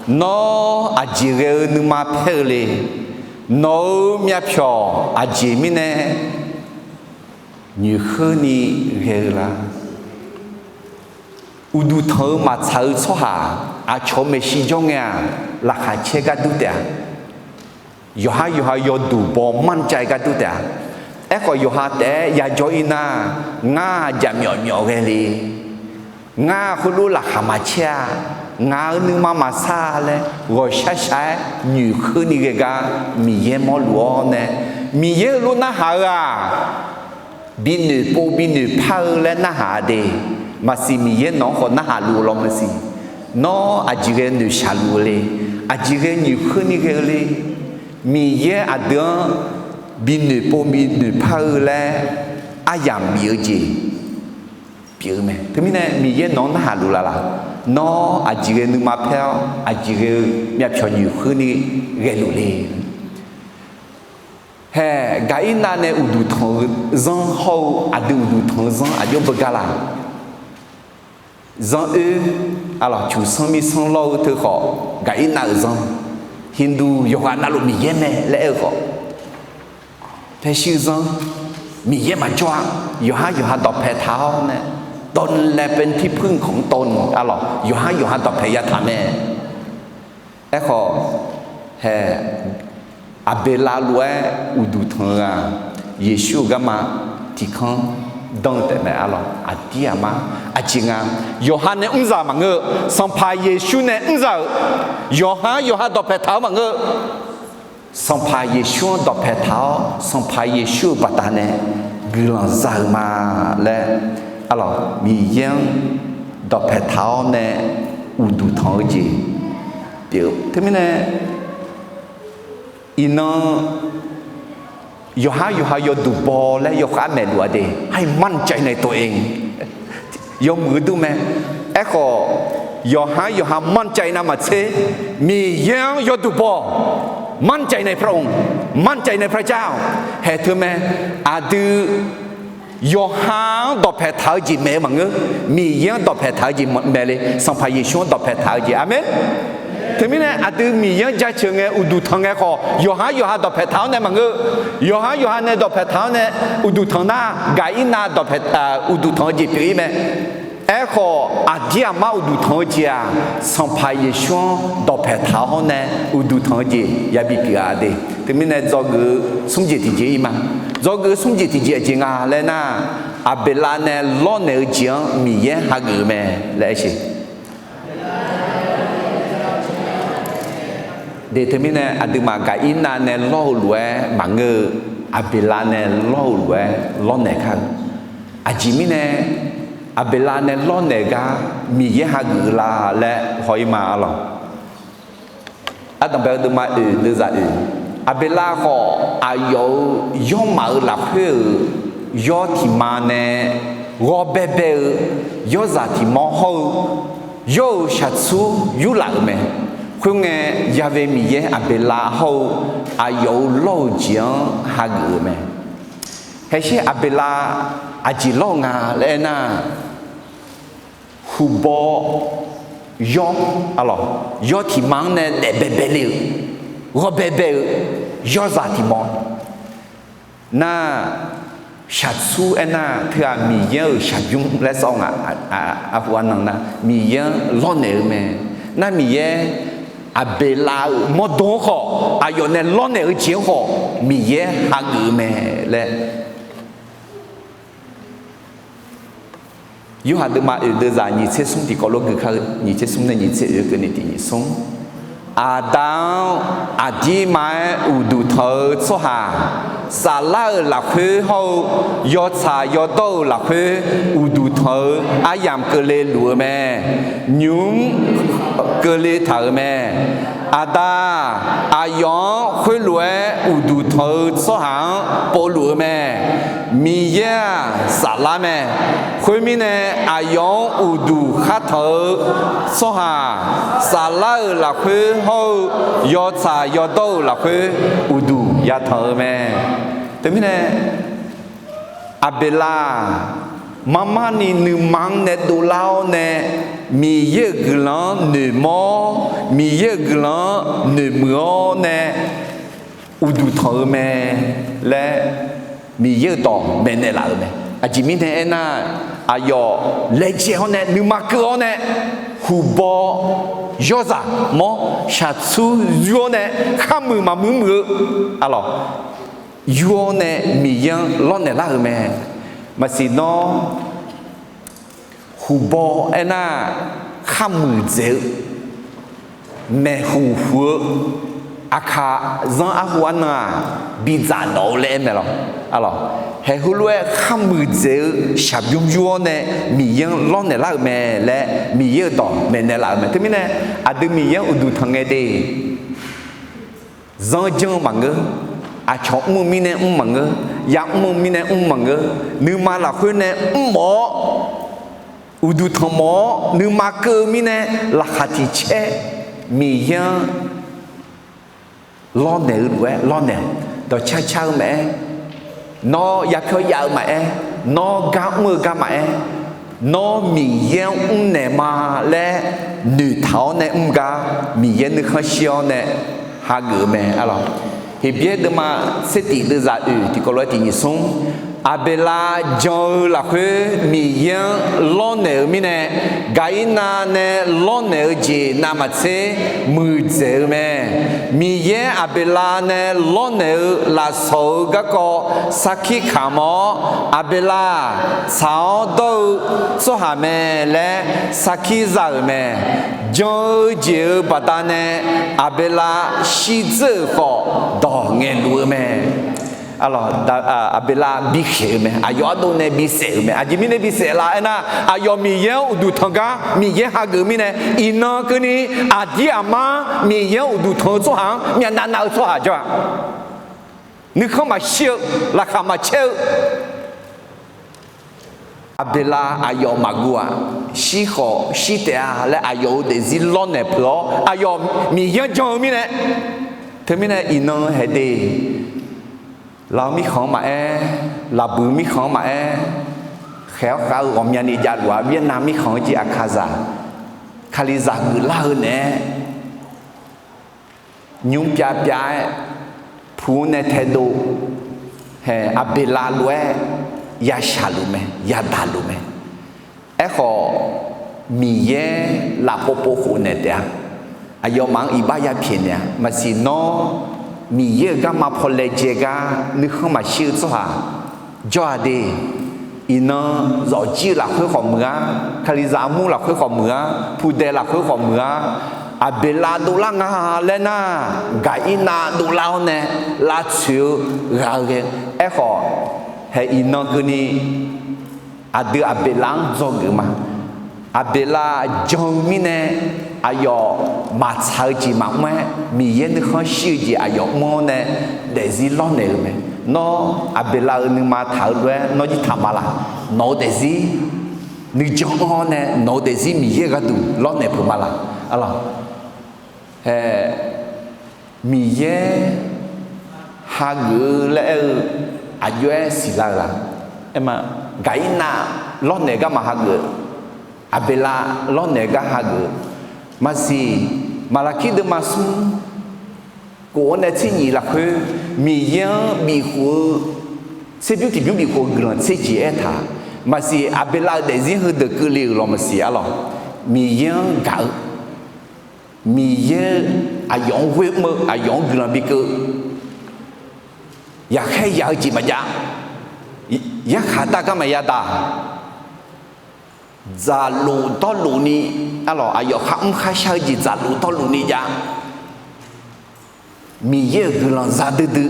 Nawr aqjeq ghae-eu nuima paer-eu le. Nawq-euq myavpyawq aqjeq mirnae nyoeqkheurni ghae-eu la? Uqduq tanq-eu maqtsaq-eu tsawrhaq aqcawq-eu maeqshi jawr ngae-aq, laqkhaq caer gar dur taef-a. Yawqhar yawqha yawduq baw manrcav-ir gar dur taef-a. Aerkhawf yawqha taef-aer yajawr-ir nar, ngar jaqmyawf myawf ghae le. Ngar khoerlof laqkhaq maqcaer-a. Ngaq-euq nuima maqsar laer ghawqshaq shaq-aer nyoeqkheurni ghae gar Miqyaer mawrluf-awr nae, Miqyaer heulof narhaq-eu-aq, binoeq pov binoeq par-eu laer narhaq-a de. Maqsiq Miqyaer nawq-anr khawf narhaq luf-eu law maqsiq. Nawr aqjeq ghae noeqshaq luf-eu le? Aqjeq ghae nyoeqkheurni ghae-eu le? Miqyaer aqdui-anr binoeq pov binoeq par-eu laer aryamq bif-eu jeq pyeuf-eu mae. Teumirnae Miqyaer nawq-anr narhaq luf laf laq? Nawr aqjeq ghae nuima paer-awr aqjeq ghae-eu myavpyawq nyoeqkheurni ghaeluf le? Hae, Gaqirnav nae uqduq tanq-eu zanr hawr-eu aqdui uqduq tanq-eu zanr aqjox beugar laq? Zanr oer, aqlawq cuqsanr mirsanr lawr-eu teu khawf, Gaqirnav-euq zanr, Hindu yawqghaq navluf miqyaer mae laer aer-eu khawf, paershir zanr, miqyaer maqjawr-a, yawqhar yawqha dawqpae taq-awr nae, ตนและเป็นที่พึ่งของตน aqlawq yawqhar yawqha dawqpae yataq mae. Aerkhawf, hae, Aqbeqlav lof-aer uqduq tanq-eu-aq, Yeqsur-euq garma tiqkanr danr-eu taef mae. Aqlawq aqdir aqmar aqjeq nga, yawqha nae mrzaq maqngeur-eu, Sanqpaq Yeqsur nae mrzaq-euq, yawqhar yawqha dawqpae taq-awr maqngeur-eu, Sanqpaq Yeqsur-anr dawqpae taq-awr, Sanqpaq Yeqsur-euq baqdanae guiqlanq za-euq ma laer, aqlawq Miqyaer-anr dawqpae taq-awr nae uqduq tanq-eu jeq pyeuf-eu. Teumirnae, iqnan yawqhar yawqha yawduq baw laer yawkhav maeqluf-a de, ให้มั่นใจในตัวเอง yawmuiq-eu dur mae. Aerkhawf, yawqhar yawqha มั่นใจ navmaqtser, Miqyaer-anr yawduq baw, มั่นใจในพระองค์ มั่นใจในพระเจ้า hae teu mae. Aqdui yawqha-anr dawqpae taq-eu jeq maeq-eu maqngeur, Miqyaer-anr dawqpae taq-eu jeq maeq le, Sanqpaq Yeqsur-anr dawqpae taq-eu jeq. Aqmeq. Teumirnae aqdui Miqyaer-anr jaceuq ngae uqduq tanq ngae khawf, yawqhar yawqha dawqpae taq-awr nae maqngeur, yawqhar yawqha nae dawqpae taq-awr nae uqduq tanq nar, Gaqirnav dawqpae, uqduq tanq-eu jeq pyeuf-ir mae. Aerkhawf, aqdir aqmar uqduq tanq-eu jeq-aq, Sanqpaq Yeqsur-anr dawqpae taq-awr nae uqduq tanq-eu jeq yabi pyeuf-a de. Teumirnae dzawgeuf-eu smr jeq tiqjeq-ir ma. Dzawgeuf-eu smr jeq tiqjeq aqjeq nga laer nar, Aqbeqlav nae lawrnaeq-eu jeq-anr Miqyaer hageuf-eu mae laer aer-eu. De teumirnae aqduimaf Gaqirnav nae lawr-eu lof-aer maqngeur-eu, Aqbeqlav nae lawr-eu lof-aer lawrnaeq kar-eu. Aqjeq mirnae Aqbeqlav nae lawrnaeq gar Miqyaer hageuf-eu la laer haw-ir ma. Aqlawq, ardanqbae-eu deuvma oeq deuvzaq oeq, Aqbeqlav khawf aqyawf-euq yawrmaf-euq lafkhoer-euq yawr tiq ma nae ghawbaebae-eu yawrzaq tiq mawr hawr-eu yawr-euq shaqtsur yurlaf-euq mae. Khoerngae, Yaqve Miqyaer Aqbeqlav hawr-eu aqyawf-euq lawr-euq jeq-anr hageuf-euq mae. Haesher Aqbeqlav aqjeq lawr-eu nga laer aernar, huqbaw yawr, aqlawq, yawr tiq ma-anr nae daef baebae le-euq, ghawbaebae-eu yawrzaq tiq mawr nar, shaqtsur aernar teughaq Miqyaer-euq shaqbymr laer sawr nga. Arhu arnan nar Miqyaer-anr lawrnaeq-eu mae. Nar Miqyaer Aqbeqlav-euq mawrdo-anr khawf, aqyawf nae lawrnaeq-eu jeq-anr khawf Miqyaer hageuf-eu mae laer Yorhaq deuvma oeq deuvzaq nyiq tser smr tiqkawv lof gui kar-eu, nyiq tser smr nae nyiq tser oeq keuvni tiq nyiq smr. Aqda-anr aqdirma-aer uqduq tanq-eu tsawrhaq, saflar-euq lafkhoer hawr-eu yawtsaq yawdawr-euq lafkhoer uqduq tanq-eu aryamq keuvle luf-eu mae. Nymq-mr keuvle taq-euq mae. Aqda-aq, aqyawf-anr khoerlof-aer uqduq tanq-eu tsawrhaq-anr povluf-eu mae. Miqyaer-aq saflar mae. Khoermirnae, aqyawf-anr uqduq khartanq-eu tsawrhaq, saflar-euq lafkhoer hawr-eu yawtsaq yawdawr-euq lafkhoer uqduq yatanq-eu mae. Teumirnae, Aqbeqlav-aq, marmarni nuima-anr nae dovlar-awr nae, Miqyaer-euq guiqlanq-anr noeqmawr-awr, Miqyaer-euq guiqlanq-anr noeqmuiq-awr nae uqduq tanq-eu mae laer Miqyaer-euq dawq maeqnaeq laf-euq mae. Aqjeq mirnae aernar, aqyawf laejae-awr nae nuima keuv-awr nae, huqbaw yawrzaq mawr shaqtsur yur-awr nae kharmuiq maqmuiq muiq-eu arlawq, yur-awr nae Miqyaer-anr lawrnaeq lar-euq mae. Maqsiq nawr, huqbaw aernar, kharmuiq dzaeq-eu maeqhuq huq-eu aqkaq zanr arhu arnan-aq, bidzaq dawq-eu laer aer mae lawq. Arlawq, haeq heulof-aer kharmuiq dzaeq-eu shaqbymr yur-awr nae Miqyaer-anr lawrnaeq lar-euq mae laer Miqyaer-euq dawq maeqnaeq laf-euq mae. Teumirnae, aqdui Miqyaer-anr uqduq tanq ngae de, zanr janr-eu maqngeur, aqcawq mr-eu mirnae mr maqngeur, yamr-eu mirnae mr maqngeur, nuima lafkhoer nae mrmawf-awr, uqduq tanqmawf-awr nuima keuv-eu mirnae laqkhaq tiq caer Miqyaer-anr lawrnaeq-eu lof-aer lawrnaeq-awq. Dawqcar car-eu maqaer, nawr yapyawr yav-eu maqaer, nawr gar mr-eu gar maqaer, nawr Miqyaer-anr mrnaeq ma laer noeqtaq-awr nae mr gar, Miqyaer nuikhanr shir-awr nae hageuf-eu mae arlawq. Heqbyaer deuvma tser tiq deuvzaq oeq tiqkawv lof-aer tiq nyiq smr, Aqbeqlav jan-eu lafkhoer Miqyaer-anr lawrnaeq-eu mirnae, Gaqirnav nae lawrnaeq-eu jeq navmaqtser muiqdzaeq-eu mae. Miqyaer Aqbeqlav nae lawrnaeq-eu lafsawq-eu garkawv sarkir kamq-awr, Aqbeqlav-aq, tsaq-awr dawr-eu tsawrhaq mae laer sarkir za-euq mae. Jan-eu jeq-euq baqdanae Aqbeqlav shirdzeur-euq khawf dawq ngaeqluf-eu mae. Aqbeqlav bikhaeq-eu mae, aqyawf ardov nae bisaef-euq mae. Aqjeq mirnae bisaef la aernar, aqyawf Miqyaer-anr uqduq tanq gar Miqyaer hageuf-eu mirnae, iqnan keuvni aqdir aqmar Miqyaer-anr uqduq tanq-eu tsawrhaq-anr myavnav nav-eu tsawrhaq jawr-a. Nuikhanr maqshir-eu, laqkhaq maqcaer-eu, Aqbeqlav aqyawf maqguv-aq, shir khawf shir taef-a laer aqyawf-euq daefzir lawrnaeq peuq-awr, aqyawf Miqyaer-anr jan-eu mirnae, teumirnae iqnan haeq de, Lav-eu mirkhanq-anr maqaer, Laqbuiq mirkhanq-anr maqaer, khaeq-awr khav-eu ghawqmyani javluf-a, Vietnam mirkhanq-anr jir Aqkaqzaq, Kalizaq geuflar-eu naeq-aer, nymr pyav pyav-aer, pu-anr nae taedov, haeq Aqbeqlav lof-aer yashaq luf mae, yadaq luf mae. Aerkhawf, Miqyaer lafpov pov khofnaeq taef-a. Aqyawfmaf-anr iqbax yapyaeq naeq-a. Maqsiq nawr, Miqyaer-euq garma paw laejae gar nuikhanr maqshir-eu tsawrhaq jawr-a de. Iqnan zawfjir-eu lafkhoer khawf muiq-ar, Kalizaq armur lafkhoer khawf muiq-ar, pudae lafkhoer khawf muiq-ar, Aqbeqlav dovlar nga laer nar, Gaqirnav dovlar-awr nae lavtsoeq-eu ghaq-eu ghae. Aerkhawf, haeq iqnan keuvni aqdui Aqbeqlav-anr dzawgeuf ma. Aqbeqlav jan-eu mirnae aqyawf maqtsaq-eu jeq maqmr-aer, Miqyaer nuikhanr shir-eu jeq aqyawf mr-awr nae daefzir lawrnaeq-eu mae. Nawr Aqbeqlav-euq nuima taq-eu lof-aer nawr jir taq ma laq? Nawq-eu daefzir nuijan anr-awr nae nawq-eu daefzir Miqyaer gharduq lawrnaeq peuq ma laq? Arlawq, haeq Miqyaer hageuf-eu laer aer-eu aqjox-aer siqlar-eu la? Aerma, Gaqirnav lawrnaeq garma hageuf, Aqbeqlav lawrnaeq gar hageuf. Maqsiq, Maqlaqkir deuvma smr kof-awr nae tser nyif lafkhoer, Miqyaer-anr bifkhof-eu, tserbymr tiqbymr bifkhof-eu guiqlanq tser jeq aertaq. Maqsiq, Aqbeqlav-euq daefzir heudeuq keuvle-euq lawq maqsiq arlawq. Miqyaer-anr gaq-eu Miqyaer-eu aqyawf-anr ghoer mr-eu, aqyawf-anr guiqlanq bikeuv, yaqkhaer yaq-eu jeq maqjav, yarkhaq dar gar maqya daq, dzaqlof dawrluf ni, arlawq, aqyawf kharmr kharshar-eu jeq dzaqlof dawrluf ni jav. Miqyaer-euq guiqlanq za duidui,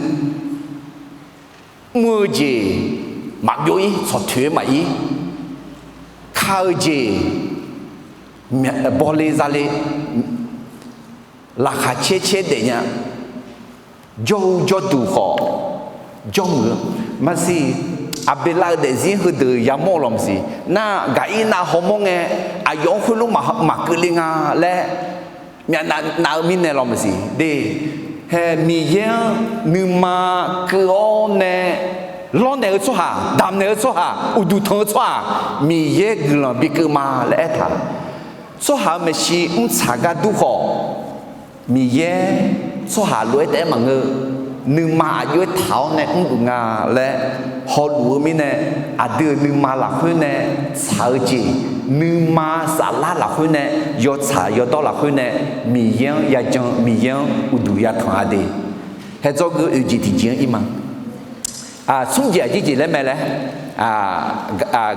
mr-eu jeq maqbyov-ir, tsawqtoeq-aer maqir, ka-eu jeq bawle zale, laqkhaq caer caer daefnya, jawr-eu jawrduq khawf jawrmuiq-eu maqsiq. Aqbeqlav-euq daefzir heudeuq yamawr-eu lawq maqsiq. Nar Gaqirnav hawmawr ngae, aqyawf-anr khoerlof maqkeuvle nga laer myavnav nav-eu mirnae lawq maqsiq de. Hae, Miqyaer-anr nuima keuv-awr nae lawrnaeq-eu tsawrhaq, damqnaeq-eu tsawrhaq, uqduq tanq-eu tsawrhaq, Miqyaer guiqlanq bikeuv ma laer aertaq. Tsawrhaq-euq maeqshi mrtsaq gar dur khawf, Miqyaer tsawrhaq lof-aer taef-aer maqngeur, nuima aqjox-aer taq-awr nae mrluf nga laer hawluf-eu mirnae, aqdui-euq nuima lafkhoer nae tsaq-eu jeq, nuima saflar lafkhoer nae, yawtsaq yawdawr lafkhoer nae, Miqyaer-anr yajan, Miqyaer-anr uqduq yatanq-a de. Hae, dzawgeuf-eu oeq jeq tiqjeq-anr ir ma. Smr jeq aqjeq jeq laer mae laer,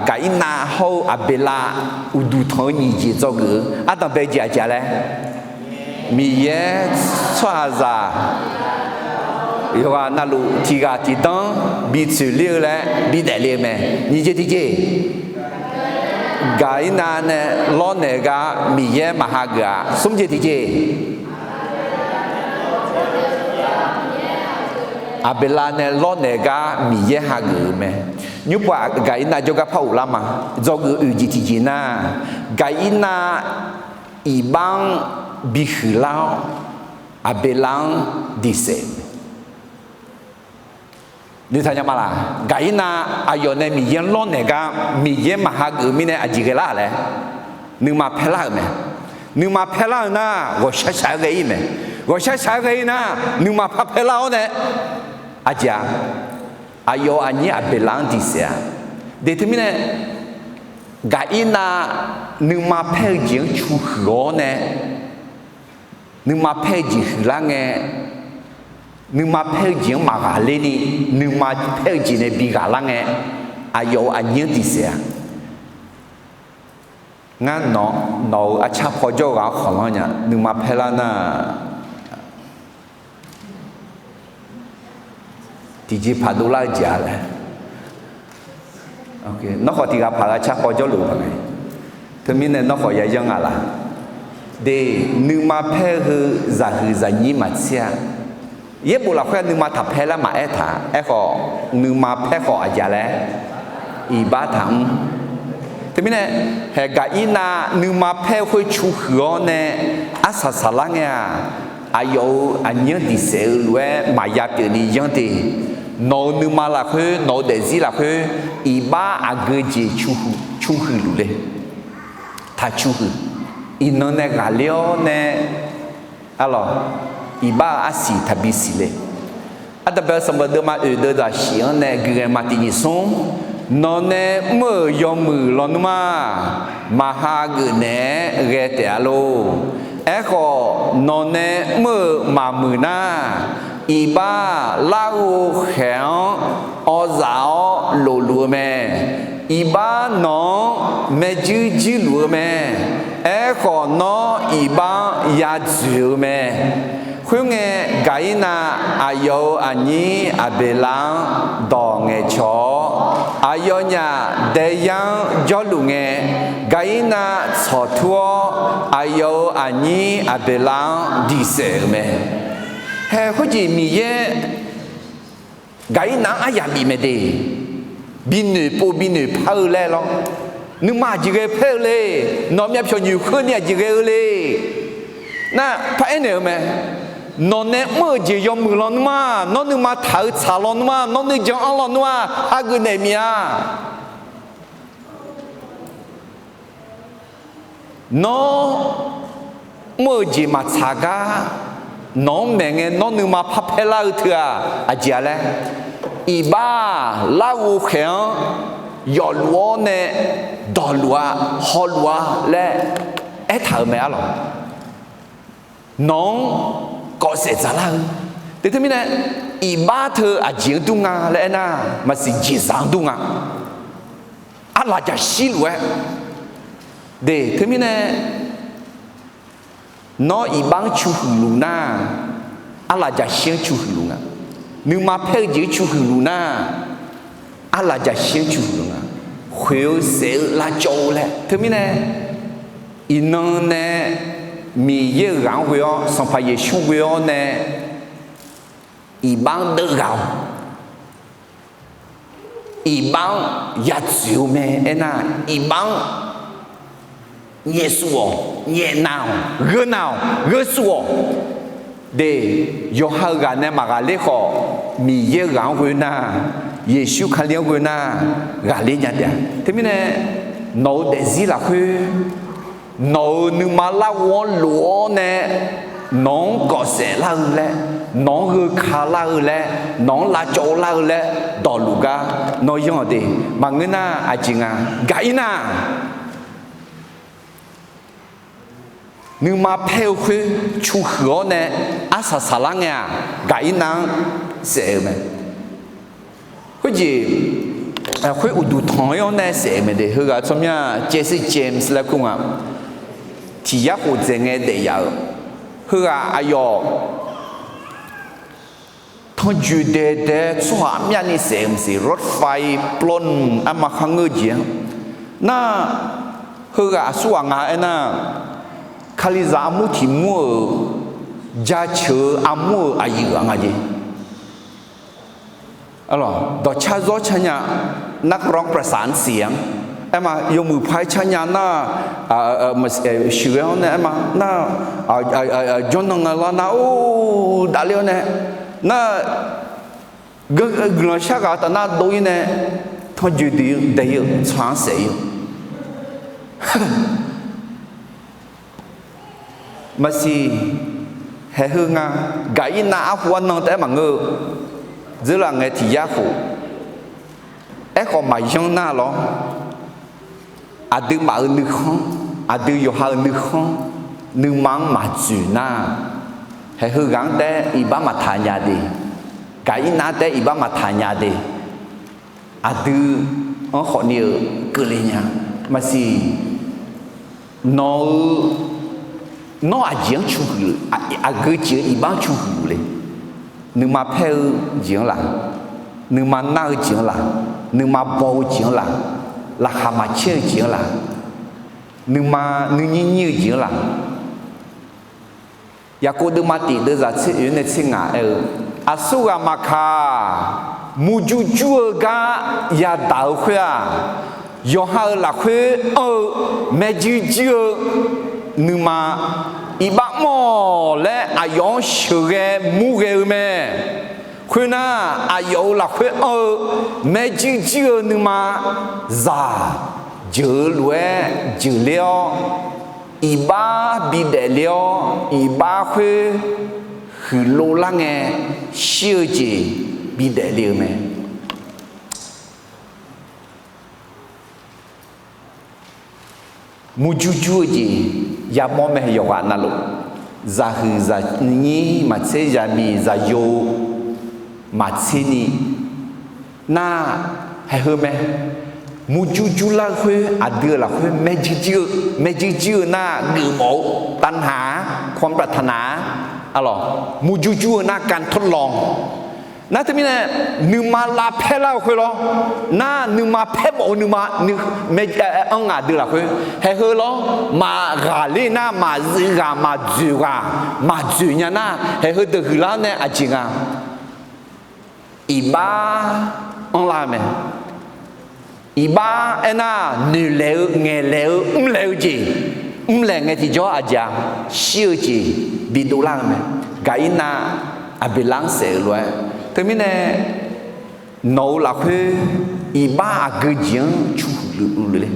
Gaqirnav hawr-eu Aqbeqlav uqduq tanq-eu nyiq jeq dzawgeuf-eu ardanq bae jeq aqjeq-a laer, Miqyaer tsawrhaqzaq yawqghaq navluf tiq ghaq tiq danr bi tsoeq ler-eu laer bidaef le-eu mae. Nyiq jeq tiqjeq, Gaqirnav nae lawrnaeq gar Miqyaer maqhageuf-a. Smr jeq tiqjeq, Aqbeqlav nae lawrnaeq gar Miqyaer hageuf-eu mae. Nymrpov Gaqirnav jawrgar par ghoflar ma. Dzawgeuf oeq jeq tiqjeq nar, Gaqirnav iqbax-anr bihuiq lar-awr, Aqbeqlav-anr diqsaef-eu mae. Nuitaq nya ma laq? Gaqirnav aqyawf nae Miqyaer-anr lawrnaeq gar Miqyaer maqhageuf-eu mirnae aqjeq ghae lar laer, nuima paer lar-euq mae. Nuima paer lar-eu nar, ghawqshaq shaq-aer ghae-ir mae. Ghawqshaq shaq-aer ghae-ir nar, nuima par paer lar-awr nae, aqjeq-a, aqyawf-euq aqnyir Aqbeqlav-anr diqsaef-a. De teumirnae, Gaqirnav nuima paer-eu jeq-anr cu huiq-awr nae, nuima paer-eu jeq huiqlar ngae, nuima paer-eu jeq-anr maqghaqler ni, nuima paer-eu jeq nae bi ghaqlar ngae, aqyawf-euq aqnyir-anr diqsaef-a. Ngar nawq-euq arcar paw jawr-eu ghaq-anr khanqlanr nya, nuima paer lar nar, tiqjeqpaq dovlar-eu jeq-a laer. Nawr khawf tiq ghaq paq-eu arcar paw jawrluf-eu paq ngae, teumirnae nawr khawf yayanr nga laq? De, nuima paer-eu heu zaqhuiq zaqnyir maqtser-a. Yaerbof lafkhoer nuima taqpaer lar maqaer taq. Aerkhawf, nuima paer khawf aqjeq laer, iqbax taqmr. Teumirnae, haeq Gaqirnav nuima paer-eu khoer cu huiq-awr nae arsaq saqlar ngae-aq, aqyawf-euq aqnyir-anr diqsaef-eu lof-aer maqya pyeuf ni yanr de. Nawq-euq nuima lafkhoer, nawq-euq daefzir lafkhoer, iqbax aqgeu jeq cu huiq luf le. Taq cu huiq. Iqnan nae ghaqler-awr nae, arlawq, iqbax-euq arsiq taqbi siq le. Ardanqbae-eu sanqbof deuvma oeq deuv zaqsiq-anr nae guiqghae ma tiq nyiq smr. Nawq nae mr-euq yawmuiq lawnmr-aq, maqha geuf naeq-aer ghae taef-a lor. Aerkhawf, nawq nae mr-euq maqmuiq nar, iqbax larghov khaeq-anr awzaf-awr lofluf-eu mae. Iqbax nawq-anr maerjuir juirluf-eu mae. Aerkhawf, nawr iqbax-anr ya dzoeq-eu mae. Khoerngae, Gaqirnav aqyawf-euq aqnyir Aqbeqlav-anr dawq ngaeqcawq-awr, aqyawfnyaf daeyar-anr jawrluf ngae, Gaqirnav tsawqtur-awr, aqyawf-euq aqnyir Aqbeqlav-anr diqsaef-euq mae. Hae khoerjeq Miqyaer Gaqirnav-anr aryaq bif mae de. Binoeq pov binoeq par-eu laer lawr. Nuima aqjeq ghae paer-eu le. Nawq myavpyawq nyoeq khoer ni aqjeq ghae-eu le. Nar, paraer naeq-eu mae. Nawq nae mr-euq jeq yawmuiq lawnmr-aq, nawr nuima taq-eu tsaq lawnmr-aq, nawr nuijan-anr lawnmr-aq, hageuf naeq mif-a. Nawr mr-eu jeq maqtsaq gar, nawq-anr maeq ngae nawr nuima parpaer lar-eu teu-aq, aqjeq-a laer, iqbax-aq larghov khaeq-anr yawfluf-awr nae dawqluf-a, hawluf-a laer aertaq-euq mae arlawq. nawq-anr kawfsaef dzaqlar-eu. Te teumirnae, iqbax teu aqjeq-anr dur nga laer aernar, maqsiq jeqzaq-anr dur nga. Arlaqjaqshir luf-aer, de teumirnae, nawr iqbax-anr cu huiq luf nar, arlaqjaqshir-anr cu huiq luf nga. Nuima paer-eu jeq-anr cu huiq luf nar, arlaqjaqshir-anr cu huiq luf nga. Khoeq-eu saef-eu lavcawv-eu laer. Teumirnae, iqnan nae Miqyaer-euq ghaq-anr ghoe-awr, Sanqpaq Yeqsur ghoe-awr nae iqbax-anr deuvghaq-awq. Iqbax-anr yadzoeq-eu mae aernar, iqbax-anr nyaefsuf-awq, nyaefnav-awq, gheunav-awq, gheusuf-awq. De, yawqha-euq ghaq nae maqghaqler khawf, Miqyaer-euq ghaq-anr ghoe nar, Yeqsur Kali-anr ghoe nar, ghaqler nya taef-a. Teumirnae, nawq-euq daefzir lafkhoer, nawq-euq nuima larghov-anr lof-awr nae, nawq-anr kawfsaef lar-eu laer, nawq-anr gheuka lar-eu laer, nawq-anr lavcawv lar-eu laer dawqluf gar nawr yanr-awq de. Maqngeur nar aqjeq nga. Gaqir nar, nuima paer-eu khoer cu huiq-awr nae arsaq saqlar ngae-aq, gaqir nar-anr saef-eu mae. Khoerjeq, khoer uqduq tanq-ir-awr nae saef-eu mae de. Heughaq tsawrmyanr Jesse James laer kur nga. Tiq yar khof dzaeq ngae daef yaf-euq. Heughaq aqyawf tanrjoeq daeq daeq tsawrhaq armyavni saef-eu maqsiq, รถไฟปล้น arma kharngeur-eu jeq-anr nar, heughaq aqsurghaq nga aernar, Kalizaq armur tiq mur-euq jaceuq-eu armur-euq aqyuif-aq nga jeq. Dawqcar zawr car nya, นักร้องประสานเสียง aerma, yawmuiq paq-aer car nya nar, sheuqghae-awr nae aerma nar, jawrnan nga lar nar, or, davler-awr nae nar, guiqlanq shar ghaq taf nar dov-ir nae, tanrjoeq daeq-ir-eu tsawrhaq-anr saef-ir-eu maqsiq. Haeq heu nga, gaqir nar arhu arnan taef-aer maqngeur-eu, dzeurlaf ngae tiq yar khof. Aerkhawf maqyanr nar lawr, aqdui maf-euq nuikhanr, aqdui yawqha-euq nuikhanr, nuima-anr maqdzoeq nar, haeq heughaq-anr taef-aer iqbax maqtaq nya de, gaqir nar taef-aer iqbax maqtaq nya de. Aqdui-anr khawfni-eu keuvle nya maqsiq. Nawq-eu, nawr aqjeq-anr cu huiq, aqgeu jeq-eu iqbax-anr cu huiq le. Nuima paer-eu jeq-anr laq, nuima nar-eu jeq-anr laq, nuima baw-eu jeq-anr laq, laqkhaq maqcaer-eu jeq-anr laq, nuima nuinyir nyir-eu jeq-anr laq. Yaqkov deuvma tiq deuvzaq tser oeq nae tser ngaq aer-eu, aqsurghaq maqkaq, murjur jur-eu gar yadaq-eu khoer-aq, yawqha-euq lafkhoer anr-eu maerjuir juir-eu nuima, iqbax mr-awq laer aqyawf-anr sheuqghae murghae-eu mae. Khoernar, aqyawf-euq lafkhoer anr-eu maerjuir juir-eu nuima, zaq jeuq-eu lof-aer jeuqler-awr, iqbax bidaef ler-awr, iqbax khoer huiqlov lar ngae, shir-eu jeq bidaef le-eu mae. Murjur jur-eu jeq yamawr mae. Yawqghaq navluf, zaqhuiq zaqnyir maqtser, zaqmiq zaqyo maqtserni nar, haeq heu mae. Murjur jurlar-eu khoer aqdui-euq lafkhoer maerjuir juir-eu, maerjuir juir-eu nar geufmawf-eu tanhaq-a, ความปรารถนา-a, arlawq, murjur jur-eu nar การทดลอง Nar teumirnae, nuima lavpaer lar-eu khoer lawr. Nar nuima paer mawf-eu nuima, anr nga aqdui lafkhoer. Haeq heu lawr, maqghaqler nar maqzuif ghaq maqdzoeq ghaq, maqdzoeq nya nar, haeq heudeuq huiqlar nae aqjeq nga. Iqbax anrlar-eu mae. Iqbax aernar, noeqlaeq-eu, ngaeqlaeq-eu, mrlaeq-eu jeq, mrlaeq ngae tiqjawr aqjeq-a, shir-eu jeq bidov lar-eu mae. Gaqirnav Aqbeqlar-anr saef-euq lof-aer, teumirnae nawq-euq lafkhoer iqbax aqgeu jeq-anr cu huiq luf le.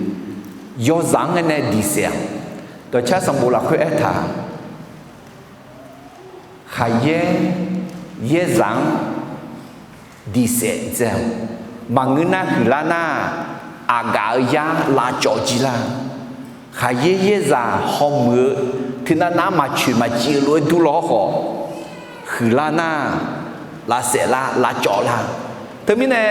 Yawzaq-anr ngae nae diqsaef-aq, dawqcar sanqbof lafkhoer aertaq, khaqyaer yaerzaq-anr diqsaef dzae-awq. Maqngeur nar huiqlar nar, aqgaf-eu yar lavcawv jir lar. Khaqyaer yaerzaq hawmuiq-eu teunav nav maqcoeq maqciv-eu lof-aer dur law hawrkhawf, huiqlar nar, lavsaef lar lavcawv lar. Teumirnae,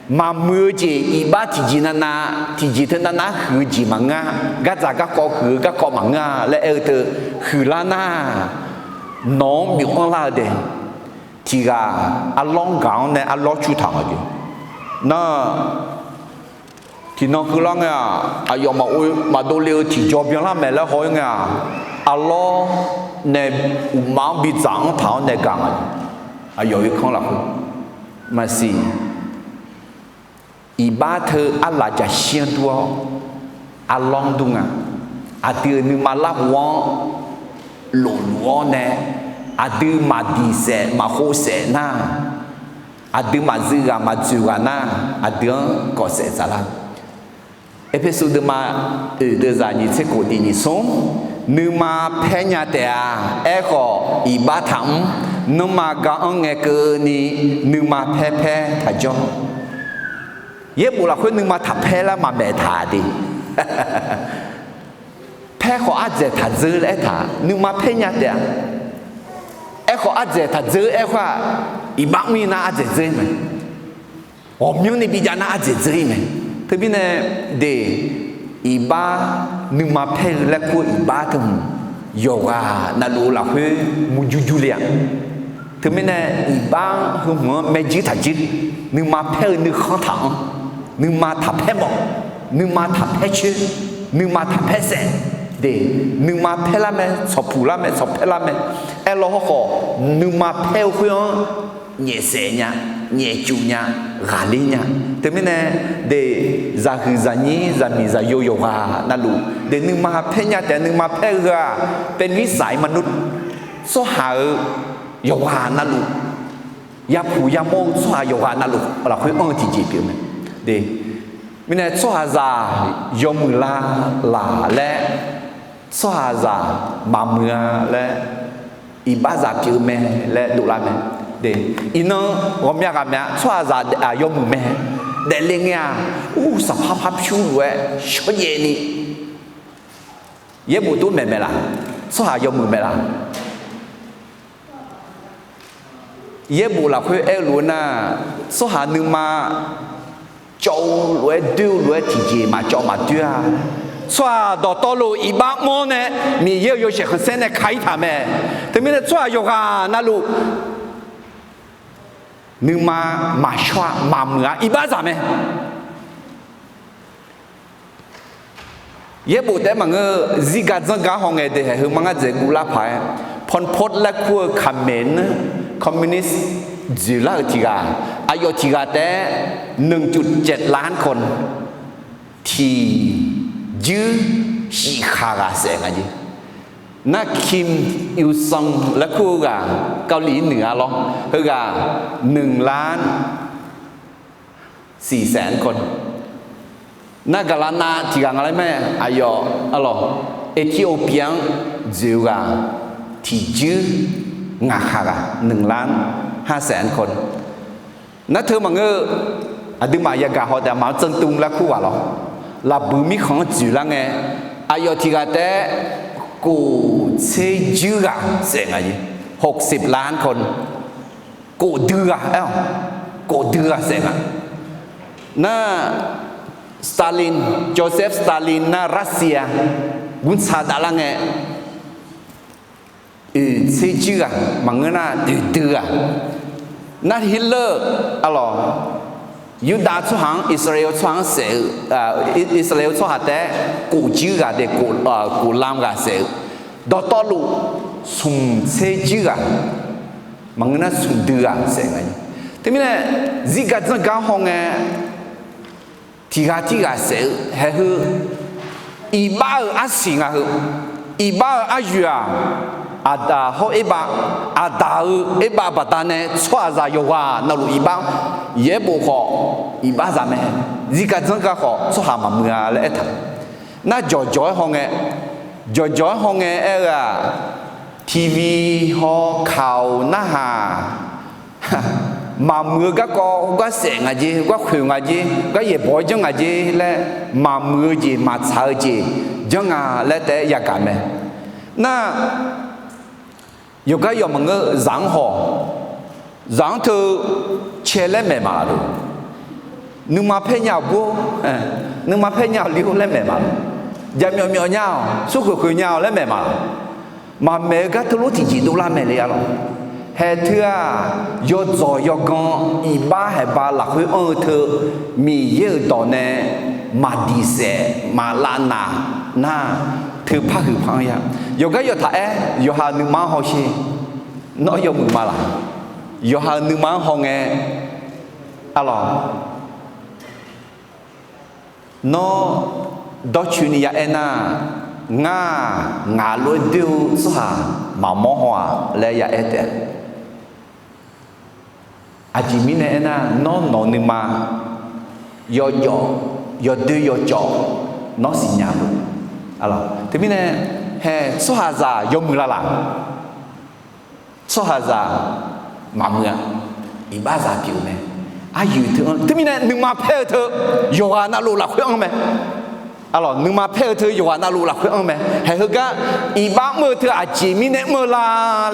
maqmuiq-eu jeq iqbax tiqjeq navnav, tiqjeq teunav nav huiq-eu jeq maqngeur-a, gardzaq garkawv huiq-eu garkawv maqngeur-a laer aer-eu teu, huiqlar nar, nawq-anr byof-anr lar-eu dae, tiq ghaq arlawr gaq-anr nae arlawr cur taq nga jeq. Nar, tiqnan keuvlar ngae-aq, aqyawf maqdov le-eu tiqjaw byanlar maeq laer haw-ir ngae-aq, arlawr nae uqmaf-anr bidzaq-anr taq-awr nae gaq nga. Aqyawf irkanr lafkhoer maqsiq. Iqbax teu arlaf jaqshir-anr dur-awr, arlawr-anr dur nga. Aqdui-euq nuima larhu-anr lofluf-awr nae, aqdui maqdiq saef maqkhov saef nar, aqdui maqzuiv ghaq maqdzoeq ghaq nar, aqdui-anr kawf saef dzaqlar-eu. Erpersu deuvma oeq deuvzaq nyiq tser khof tiq nyiq smr, nuima paer nya taef-a. Aerkhawf iqbax taqmr. Nanrma gar-anr ngae keuvni, nuima paer paer taqjawr. Yaerbof lafkhoer nuima taqpaer lar maqmaeq taq de. Paer khawf ardzaeq taqdzeur laer aertaq, nuima paer nya taef-a. Aerkhawf ardzaeq taqdzeur aerkhawf-aq, iqbax mr-ir nar ardzaeq dzeur-ir mae. Ghawqmyanrni bijav nar ardzaeq dzeur-ir mae. Teumirnae de, iqbax nuima paer-eu laer kur-eu iqbax teu hmq, yawqghaq navluf-eu lafkhoer murjur jur le-a. Teumirnae iqbax heu hmq-anr maerjuir taqjuir, nuima paer-eu nuikhanr taq-anr, nuima taqpaer mawf, nuima taqpaer coer, nuima taqpaer saef de, nuima paer lar mae, tsawqpuq lar mae, tsawqpaer lar mae. Aerlaw hawrkhawf, nuima paer-eu khoer-anr nyaefsaef nya, nyaefcuf nya, ghaqler nya. Teumirnae de, zaqhuiq zaqnyir zaqmiq zaqyo yawqghaq navluf de, nuima paer nya taef-a. Nuima paer-eu heu-aq, เป็นนิสัยมนุษย์, tsawrhaq-euq yawqghaq navluf, yapuq yamawr-eu tsawrhaq yawqghaq navluf lafkhoer anr-eu tiqjeq pyeuf mae. De, mirnae tsawrhaqzaq yawmuiq la laq laer, tsawrhaqzaq maqmuiq-a laer, iqbaxzaq pyeuf mae laer dovlar mae. De, iqnan ghawqmya ghaq mya tsawrhaqzaq yawmuiq mae. Daefle ngae-aq, ur, saqpar par pyur lof-aer shawrjaev ni, yaerbof tov maeq mae laq? Tsawrhaq yawmuiq mae laq? Yaerbof lafkhoer aer-eu lof-aer nar, tsawrhaq nuima cawv-eu lof-aer doer-eu lof-aer tiqjeq maqcawv maqdoer-a. Tsawrhaq dawqtawvluf iqbax mr-awr nae Miqyaer-euq yawshaef khanqsaer nae ka-ir taq mae. Teumirnae tsawrhaq yawqghaq navluf nuima maqshawr-a, maqmuiq-a, iqbaxzaq mae. Yaerbof taef-aer maqngeur-eu zirgaq dzanrgaq haw ngae de, haeq heu mar ngar dzaeq guvlar paq-aer, Pol Pot laer kur-eu Khmer-anr communist dzoeqlar-euq tiq ghaq, aqyawf tiq ghaq taef-aer หนึ่งจุดเจ็ดล้านคน tiqjuir shif khaq ghaq saef nga jeq. Nar Kim Il Sung laer kur-eu ghaq, เกาหลีเหนือ lawr, heughaq หนึ่งล้านสี่แสนคน. Nar gaqlaqnav tiq ghaq nga laer mae, aqyawf arlawq, Ethiopia-anr dzoeq-eu ghaq tiqjuir ngaq khaq ghaq, หนึ่งล้านห้าแสนคน. Nar teu maqngeur-eu, aqduimaf yagaq haw taef-a, เหมาเจ๋งตุง laer kur ghaq lawr, lafbuiq mirkhanq-anr dzoeqlar ngae, aqyawf tiq ghaq taef-aer kof tser juir ghaq saef nga jeq, หกสิบล้านคน. Kof dui ghaq aer-awq, kof dui ghaq saef nga. Nar Stalin, Joseph Stalin nar Russia gunrtsa davlar ngae, oeq tser juir ghaq maqngeur nar, oeq dui ghaq. Nar Hitler, arlawq, Yurdav tsawrhaq-anr, Irsaqleqlav tsawrhaq-anr saef-eu, Irsaqleqlav tsawrhaq taef-aer kof juir ghaq de, kof lam ghaq saef-eu, dawqtawvluf smq tser juir ghaq maqngeur nar, smq dui ghaq saef nga. Teumirnae zirgaq dzanrgaq haw ngae, tiq ghaq tirghaq saef-eu haeq heu, iqbax-euq arsiq nga heu, iqbax-euq aryoeq-aq, Aqdaq hawr Erbav, Aqdaq-euq Erbav baqdanae tsawrhaqzaq yawqghaq navluf iqbax, yaerbof khawf iqbaxzaq mae, zirgaq dzanrgaq khawf tsawrhaq maqmuiq-a laer aertaq. Nar jawqjawq-aer haw ngae, jawqjawq-aer haw ngae aer-eu-aq, TV haw kaq-awq narhaq, maqmuiq-eu garkawv heugar saef nga jer, heugar khoeq nga jer, heugar yaeqbawq-aer janr nga jer laer, maqmuiq-eu jeq maqtsaq-eu jeq janr nga laer taef-aer yagaq mae. Nar, yawqgar yawq maqngeur, zaq-anr haw, zaq-anr teu cae laer maeq maqlaq-eu, nuima paer nya-awq bur, nuima paer nya-awq li-or laer maeq maqlaq, jaqmyawf myawf nya-awq, smrkhoeq khoeq nya-awq laer maeq maqlaq. Maqmaeq-eu gar teulof tiqjeq dovlar mae le-a lawq. Haeq teu-aq, yawdzawq yawgan iqbax haeqba lafkhoer anr-eu teu, Miqyaer-euq dawq nae maqdiq saef maqlav naq nar, teu parhuiq par anr ya. Yawqgar yawqtaq aer, yawqha-euq nuima-anr hawsher. Nawr yawmuiq ma laq? Yawqha-euq nuima-anr hawngae, a lawq, nawr dawrcoeni ya aer nar, ngar-aq, ngaq lof-aer doer-eu tsawrhaq maqmawr haw-aq laer ya aer taef-a. Aqjeq mirnae aernar, nawr nawq-eu nuima yawjawf, yawdoer yawcawv, nawr siqnya-eu. Teumirnae, haeq tsawrhaqzaq yawmuiq la laq? Tsawrhaqzaq maqmuiq-a. Iqbaxzaq pyeuf-eu mae. Aryoeq teu-anr teumirnae nuima paer-eu teu, yawqghaq navluf lafkhoer anr mae. A lawq, nuima paer-eu teu yawqghaq navluf lafkhoer anr mae. Haeq heugar iqbax mr-eu teu aqjeq mirnae mr-eu la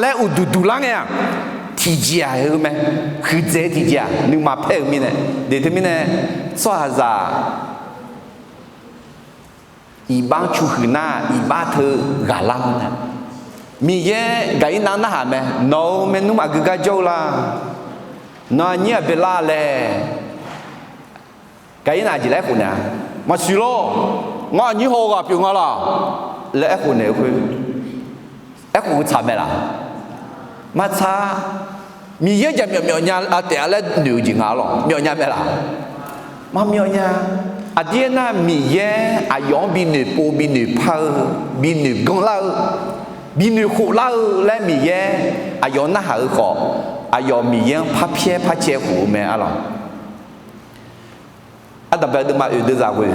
laer uqduq duq lar ngae-aq, tiqjeq-aq haeq-eu mae. Huiqdzaeq-eu tiqjeq-aq nuima paer-eu mirnae. Deuq teumirnae, tsawrhaqzaq iqbax-anr cu huiq nar, iqbax teu ghaqlar-anr nae, Miqyaer Gaqirnav-anr narhaq mae. Nawq-euq maernmr aqgeu gar jawr-eu la? Nawq aqnyir Aqbeqlav laer, Gaqirnav aqjeq laer aerkhof naeq-a? Maqsiq lawr. Ngar aqnyir haw-eu ghaq pyeuf nga laq laer aerkhof naeq-eu khoer, aerkhof-eu tsaq mae laq? Maqtsaq. Miqyaer jaqmyawf myawf nya-a taef-a laer noeq-eu jeq nga lawq. Myawf nya mae laq? Maqmyawf nya. Aqdir aernar, Miqyaer aqyawf-anr binoeq pov binoeq par-eu, binoeq ganlar-eu, binoeq khoflar-eu laer Miqyaer aqyawf narhaq-eu khawf, aqyawf Miqyaer-anr parpyaer parcaev khof-eu mae, a lawq. Ardanqbae deuvma oeq deuvzaq ghoe.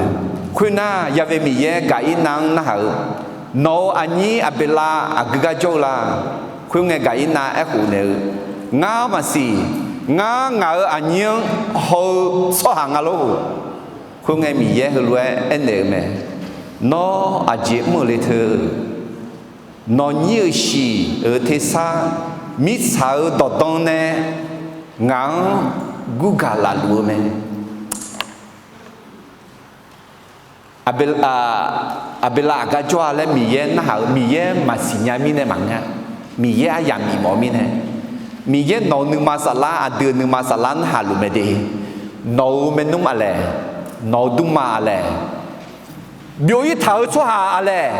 Khoernar, Yaqve Miqyaer Gaqirnav-anr narhaq-eu, Nawq-euq aqnyir Aqbeqlav aqgeu gar jawr-eu la? Khoerngae Gaqirnav aerkhof naeq-eu, Ngar maqsiq. Ngar ngaq-euq aqnyir-anr haw-eu tsawrhaq nga lor. Khoerngae Miqyaer heulof-aer aernaeq-eu mae. Nawr aqjeq mr-euq le teu, nawqnyir-euq shiq-euq tersar mirtsaq-euq dawqdan nae ngaq-anr gurgaq laf luf-eu mae. Aqbeqlav, Aqbeqlav aqgar jawr-a laer Miqyaer narhaq-eu, Miqyaer maqsiq nya mirnae maqngeur-a. Miqyaer aryamq bif mawf-eu mirnae, Miqyaer nawq-euq nuima saflar, aqdui-euq nuima saflar narhaq luf mae de. Nawq-euq maernmr aqlaeq, nawq-euq dmrma aqlaeq, byov-ir taq-eu tsawrhaq aqlaeq,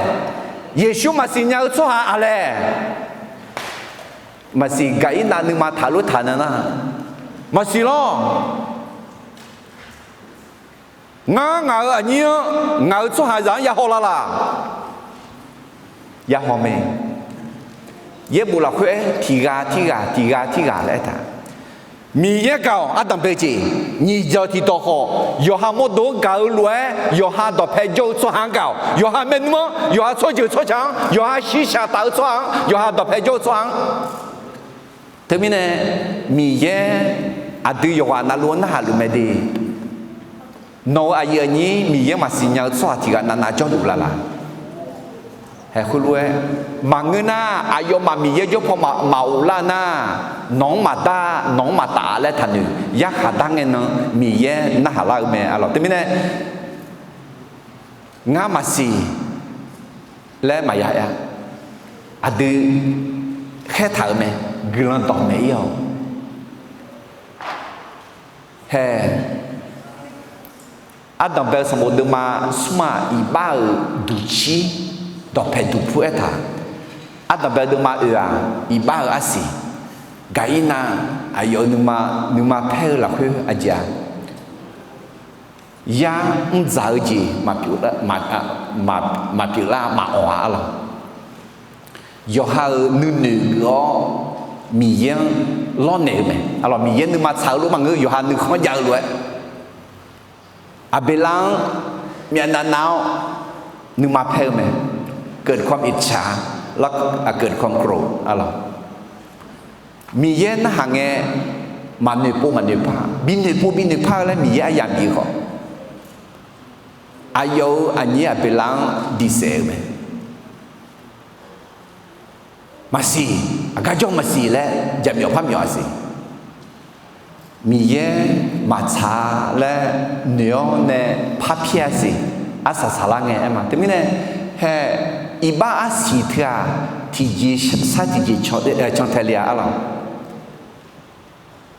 Yeqsur maqsiq nya-eu tsawrhaq aqlaeq, maqsiq Gaqirnav nuima taqlof taq nar nar, maqsiq lawr. Ngar ngaq-euq aqnyir-anr, ngaq-euq tsawrhaqzaq-anr ya haw la laq? Ya haw mae. Yaerbof lafkhoer-aer tiq ghaq tirghaq tiq ghaq tirghaq laer aertaq, Miqyaer gaq-awq. Ardanqbae jeq, nyiq dzaq tiqdawq khawf, yawqha mawrdo-anr gaq-eu lof-aer yawqha dawqpae jawr-eu tsawrhaq-anr gaq-awq. Yawqha maernmr-anr, yawqha tsawrjeuq tsawrca-anr, yawqha shirshaq taf-eu tsawrhaq-anr, yawqha dawqpae jawr-eu tsawrhaq-anr. Teumirnae, Miqyaer aqdui yawqghaq navluf-anr narhaq luf mae de. Nawq-euq aqyuif aqnyir Miqyaer maqsiq nya-eu tsawrhaq tiq ghaq navnav jawrluf la laq? Haeq khoerlof-aer, maqngeur nar, aqyawfmaf Miqyaer jawr paw maqghof lar nar, nawq-anr maqdar, nawq-anr maqtaf laer taqnoeq. Yarkhaq dar ngae nan Miqyaer narhaq lar-eu mae, a lawq. Teumirnae, ngar maqsiq laer maqya aer-a. Aqdui khaertaq-euq mae, guiqlanq dawq mae-ir-awq. Hae, ardanqbae-eu sanqbof deuvma smr-aq, iqbax-euq duqcir dawqpae duqpur aertaq. Ardanqbae deuvma oeq-aq, iqbax-euq arsiq. Gaqirnav aqyawf-euq nuima, nuima paer-eu lafkhoer aqjeq-aq, yar mrdzaq-eu jeq maqpyeuf lar, maqpyeuf lar maqawq-a, a lawq. Yawqha-euq nuinoeq geuf-awr Miqyaer-anr lawrnaeq-eu mae, a lawq. Miqyaer nuima tsaq-eu lof maqngeur, yawqha nuikhanr jav-eu lof-aer, Aqbeqlav-anr myavnav nav-awr nuima paer-eu mae. เกิดความอิจฉา แล้ว เกิดความโกรธ a lawq. Miqyaer narhaq ngae, maqnoeqpov maqnoeqpar, binoeqpov binoeqpar-eu laer Miqyaer aryamq bif-eu khawf, aqyawf-euq aqnyir Aqbeqlav-anr diqsaef-eu mae. maqsiq, aqgar jawr maqsiq laer jaqmyawf par myawf-a siq. Miqyaer maqtsaq-a laer noeq-awr nae parpir-a siq. Arsaq saqlar ngae aer ma. Teumirnae, hae, iqbax arsiq teu-aq, tiqjeq sar tiqjeq cantae le-a arlawq.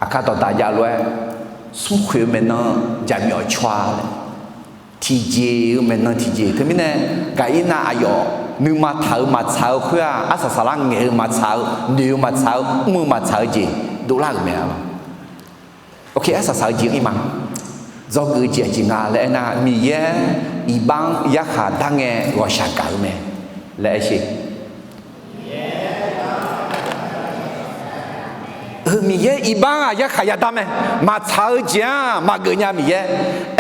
Aqkar dawqdaq jav lof-aer, smrkhoeq-eu maeqnan jaqmyawf caw-a laer, tiqjeq-eu maeqnan tiqjeq. Teumirnae, Gaqirnav aqyawf nuima taq-euq maqtsaq-eu khoer-aq, arsaq saqlar ngaeq-eu maqtsaq-eu, noeq-eu maqtsaq-eu, mr-eu maqtsaq-eu jeq dovlar-euq mae arlawq. Arsaq saq-eu jeq ir ma. Dzawgeuf-eu jeq aqjeq nga laer aernar, Miqyaer iqbax-anr yarkhaq dar ngae ghawqshaq gaq-eu mae laer aer sher. Heu Miqyaer iqbax-aq yarkhaq yadar mae. Maqtsaq-eu jeq-aq maqgeuf nya Miqyaer.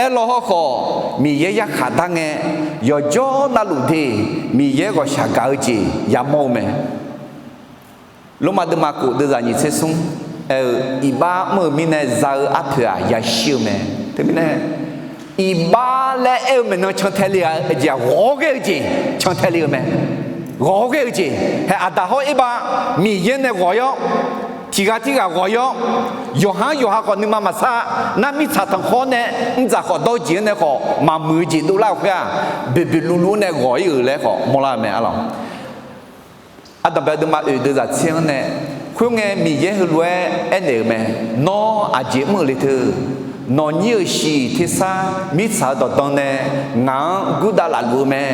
Aerlaw hawrkhawf, Miqyaer yarkhaq dar ngae, yawqjawr navluf de, Miqyaer ghawqshaq gaq-eu jeq yamawr-eu mae. Lormav deuvma khof deuvzaq nyiq tser smr aer-eu, iqbax mr-euq mirnae za-eu arpoeq-aq yashir-eu mae. Teumirnae, iqbax laer aer-eu maeqnan cantae le-a jeq-aq, ghawq-awr ghae-eu jeq cantae le-eu mae. Ghawq-awr ghae-eu jeq, hae, Aqdaq hawr Erbav Miqyaer nae ghawq-ir-awr, tiq ghaq tirghaq ghawq-ir-awr, yawqha-anr yawqha khawf nuima maqsar, nar mirtsaq tanqkhawr nae mrdzaq khawf dawr-eu jeq-anr nae khawf maqmuiq-eu jeq dovlar-euq khoer-aq, boeqboeq luvluv-anr nae ghawq-ir-euq laer khawf mawrlar-eu mae arlawq. Ardanqbae deuvma oeq deuvzaq tser-anr nae, khoerngae Miqyaer heulof-aer aernaeq-euq mae. Nawr aqjeq mr-euq le teu, nawqnyir-euq shiq tersar mirtsaq-eu dawqdan nae ngaq-anr gurdav laf luf-eu mae.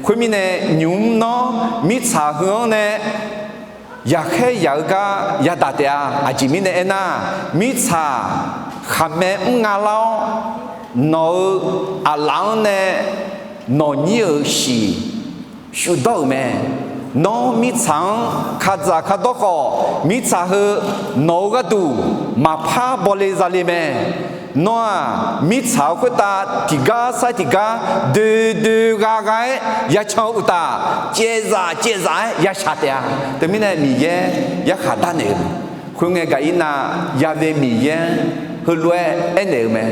Khoermirnae, nymq mr nawr mirtsaq heu-anr nae yaqkhaer yaq-eu gar yadaq taef-a. Aqjeq mirnae aernar, mirtsaq khaqmae mr nga lar-awr, nawq-euq aqlaf-anr nae nawqnyir-euq shiq shufdawr-euq mae. Nawr mirtsaq-anr kadzaq kadawr khawf, mirtsaq heu nawq-euq gharduq maqpar bawle zale mae. Nawr-aq, mirtsaq-euq khoertav tiqgar sar tiqgar doe doe gha gha-aer yacan-eu uqtaf, caevzaf caevzaf-aer yashaq taef-a. Teumirnae Miqyaer yarkhaq darnaeq-euq. Khoerngae Gaqirnav yave Miqyaer-anr heulof-aer aernaeq-eu mae.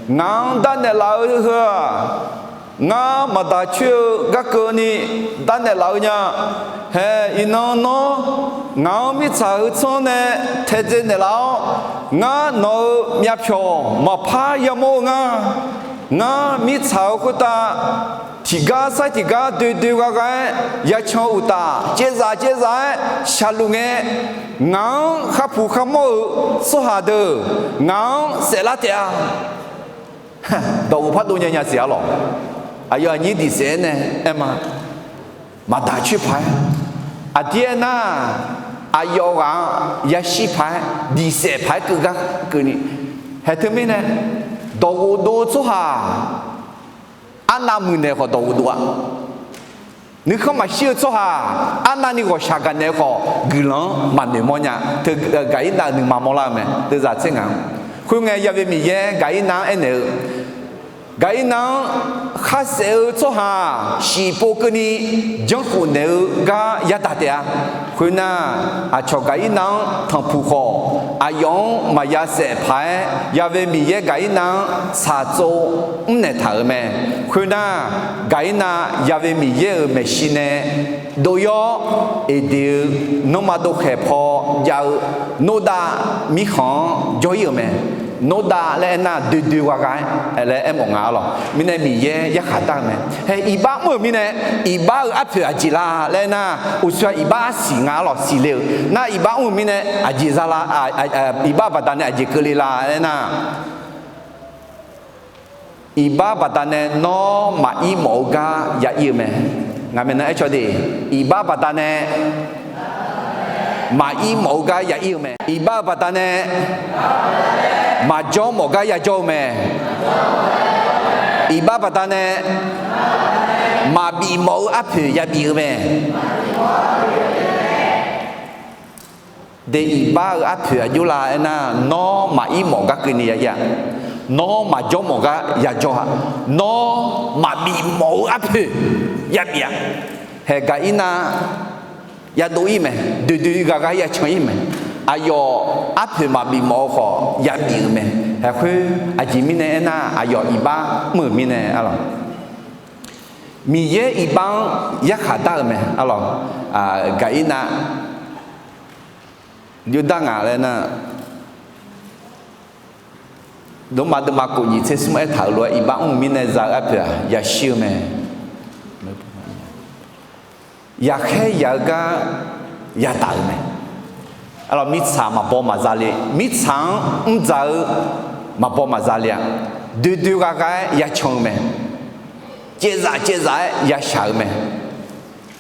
Ngaq-anr darnaeq laf-eu heu-aq, ngar maqdaq coer-eu garkeuv ni darnaeq laf-eu nya. Hae, iqnan nawr ngaq-anr mirtsaq heu tsanr nae taedzae naeqlaf-awr, ngar nawq-euq myavpyawq maqpar yamawr-eu nga. Ngar mirtsaq-euq khoertav tiqgar sar tiqgar doe doe gha gha-aer yacan-eu uqtaf, caevzaf caevzaf-aer shaqluf ngae, ngaq-anr kharpuq kharmawr-euq tsawrhaq deuq ngaq-anr saeflar taef-a. Dawqghof pardov nya nya siq arlawq. Aqyawf aqnyir diq saef-aer nae aer ma. Maqdaq coer paq-aer, aqdir aernar, aqyawf ghaq-anr yashir paq-aer diq saef paq-aer keuv gar keuvni. Hae teumirnae, dawqghof dov-eu tsawrhaq arnav muiqnaeq khawf dawqghof dov-a. Nuikhanr maqshir-eu tsawrhaq arnavni ghawqshaq gaqnaeq-eu khawf, guiqlanq-anr maqnoeq mawrnya. Teu Gaqirnav-euq nuima mawrlar-eu mae, deuvzaq tser ngaq-anr. Khoerngae, yave Miqyaer Gaqirnav-anr aernaeq-eu, Gaqirnav-anr khar saef-eu tsawrhaq shiqpov keuvni janrkhof naeq-eu gar yadaq taef-a. Khoernar, aqcawq Gaqirnav-anr tanqpuq khawf, aqyawf-anr maqya saef paq-aer, yave Miqyaer Gaqirnav-anr tsaqtsov mrnaeq taq-euq mae. Khoernar, Gaqirnav yave Miqyaer-euq maeqshi nae dov-ir-awr, Eqdeq-eu nanrma dovkhaeq paw jav-eu Nordav mirkhanq-anr jawr-ir-euq mae. Nordav laer aernar, doe doe gha gha-aer laer aermawf nga arlawq. Mirnae Miqyaer yarkhaq dar-eu mae. Hae, iqbax mr-euq mirnae, iqbax-euq arpoeq aqjeq la laer aernar, uqshoe-aq iqbax arsiq nga arlawq, siqle-euq. Nar iqbax mr-euq mirnae aqjeq za la, iqbax baqdanae aqjeq keuvle la laer aernar, iqbax baqdanae nawr maqir mawf-eu gar ya ir-eu mae. Ngaq maeqnan aer caw de, iqbax baqdanae maqir mawf-eu gar ya ir-eu mae. Iqbax-eu baqdanae maqjawr mawf gar yajawr-eu mae. Iqbax baqdanae maqbif mawf-eu arpoeq yabif-eu mae. De iqbax-eu arpoeq aqjox la aernar, nawr maqir mawf gar keuvni ya ir-a. Nawr maqjawr mawf gar yajawr-a. Nawr maqbif mawf-eu arpoeq yabif-a. Hae Gaqirnav yadov ir mae, doe doe gha gha yacan ir mae. Aqyawf arpoeq maqbif mawf-eu khawf yabif-euq mae. Hae khoer aqjeq mirnae aernar, aqyawf iqbax mr-euq mirnae arlawq. Miqyaer iqbax-anr yarkhaq dar-euq mae arlawq. Gaqirnav Jordar ngaq laer nar, Lormav deuvma kof nyiq tser smr aertaq-euq lof-aer iqbax mr-eu mirnae za-eu arpoeq-aq yashir-eu mae. Yaqkhaer yaq-eu gar yadaq-euq mae. Arlawq, mirtsaq maqbaw maqza le, mirtsaq-anr mrdzaq-eu maqbaw maqza le-aq, doe doe gha gha-aer yacan-eu mae. Caevzaf caevzaf-aer yashaq-eu mae.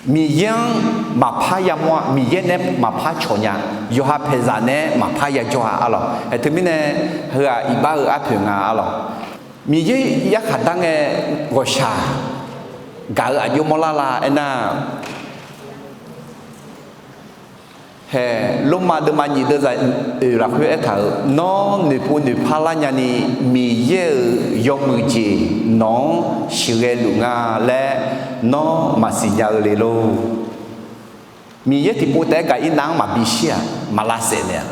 Miqyaer-anr maqpar yamawr-a, Miqyaer nae maqpar cawq nya, yawqha paeqzaq nae maqpar yajawr-a arlawq. Aer teumirnae, heu-aq iqbax-eu arpoeq nga arlawq. Miqyaer yarkhaq dar ngae ghawqshaq gaq-eu aqjox mawrlar la aernar, hae, Lormav deuvma nyiq deuvzaq oeq lafkhoer aertaq-euq, Nawr noeqpov noeqpar lar nyani Miqyaer-euq yawmuiq jeq nawq-anr sheuqghae luf nga laer nawr maqsiq nya-eu le lor. Miqyaer tiqpov taef-aer Gaqirnav-anr maqbi shir-aq, maq lavsaef naeq-aq,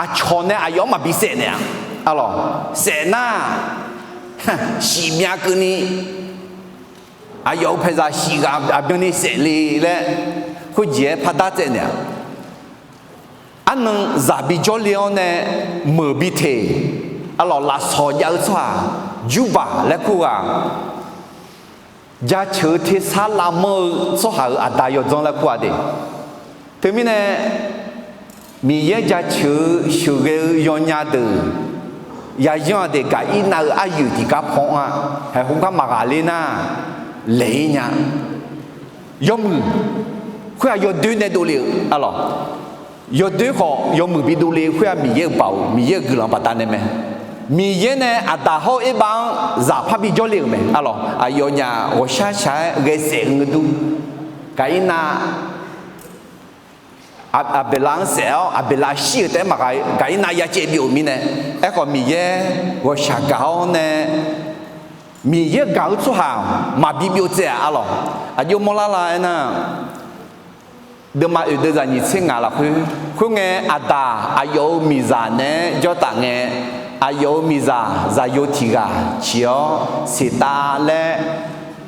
aqcawq nae aqyawf-anr maqbi saef naeq-aq, arlawq, saef nar, shif myav keuvni aqyawf-euq paeqzaq shif ghaq aqbyanni saef le laer khoerjeq-aer pardar tsaev naeq-aq, arnan zaq bijawr le-awr nae meuq bi teq, arlawq, lafsawq jav-eu tsawrhaq, Jurbaq laer kur ghaq, jaceuq-eu tersar lavmanr-eu tsawrhaq-euq aqda yawdzanr laer kur-a de. Teumirnae, Miqyaer jaceuq-eu sheuqghae-eu yawnya deuq, yayanr-aq de Gaqirnav-euq aryoeq tiqgar paw-anr-a, haeq khoergar maqghaq ler nar, laeq-ir nya. Yawmuiq khoer-aq yawdoer nae dovle-euq arlawq. Yawdoer khawf yawmuiq bi dovle khoer-aq Miqyaer-euq baoq, Miqyaer-euq guiqlanq baqdanae mae. Miqyaer nae aqdaq hawr-eu erbav-anr zaq parbi jawrle-euq mae arlawq. Aqyawfnyaf ghawqshar shaq-aer ghae saef-eu ngeur dur. Gaqirnav Aq- Aqbeqlav-anr saef-awr Aqbeqlav shir-euq taef-aer maqghaq-eu Gaqirnav ya caev byov-euq mirnae, aerkhawf Miqyaer ghawqshaq gaq-awr nae, Miqyaer gaq-eu tsawrhaq maqbi byov tsaev-aq arlawq. Aqjox mawrlar la aernar, deuvma oeq deuvzaq nyiq tser ngaq lafkhoer, khoerngae aqdaq aqyawf-euq miqzaq naeq-aer jawr taf ngae, aqyawf-euq miqzaq zaqyo tiq ghaq ciq-awr Seqtav laer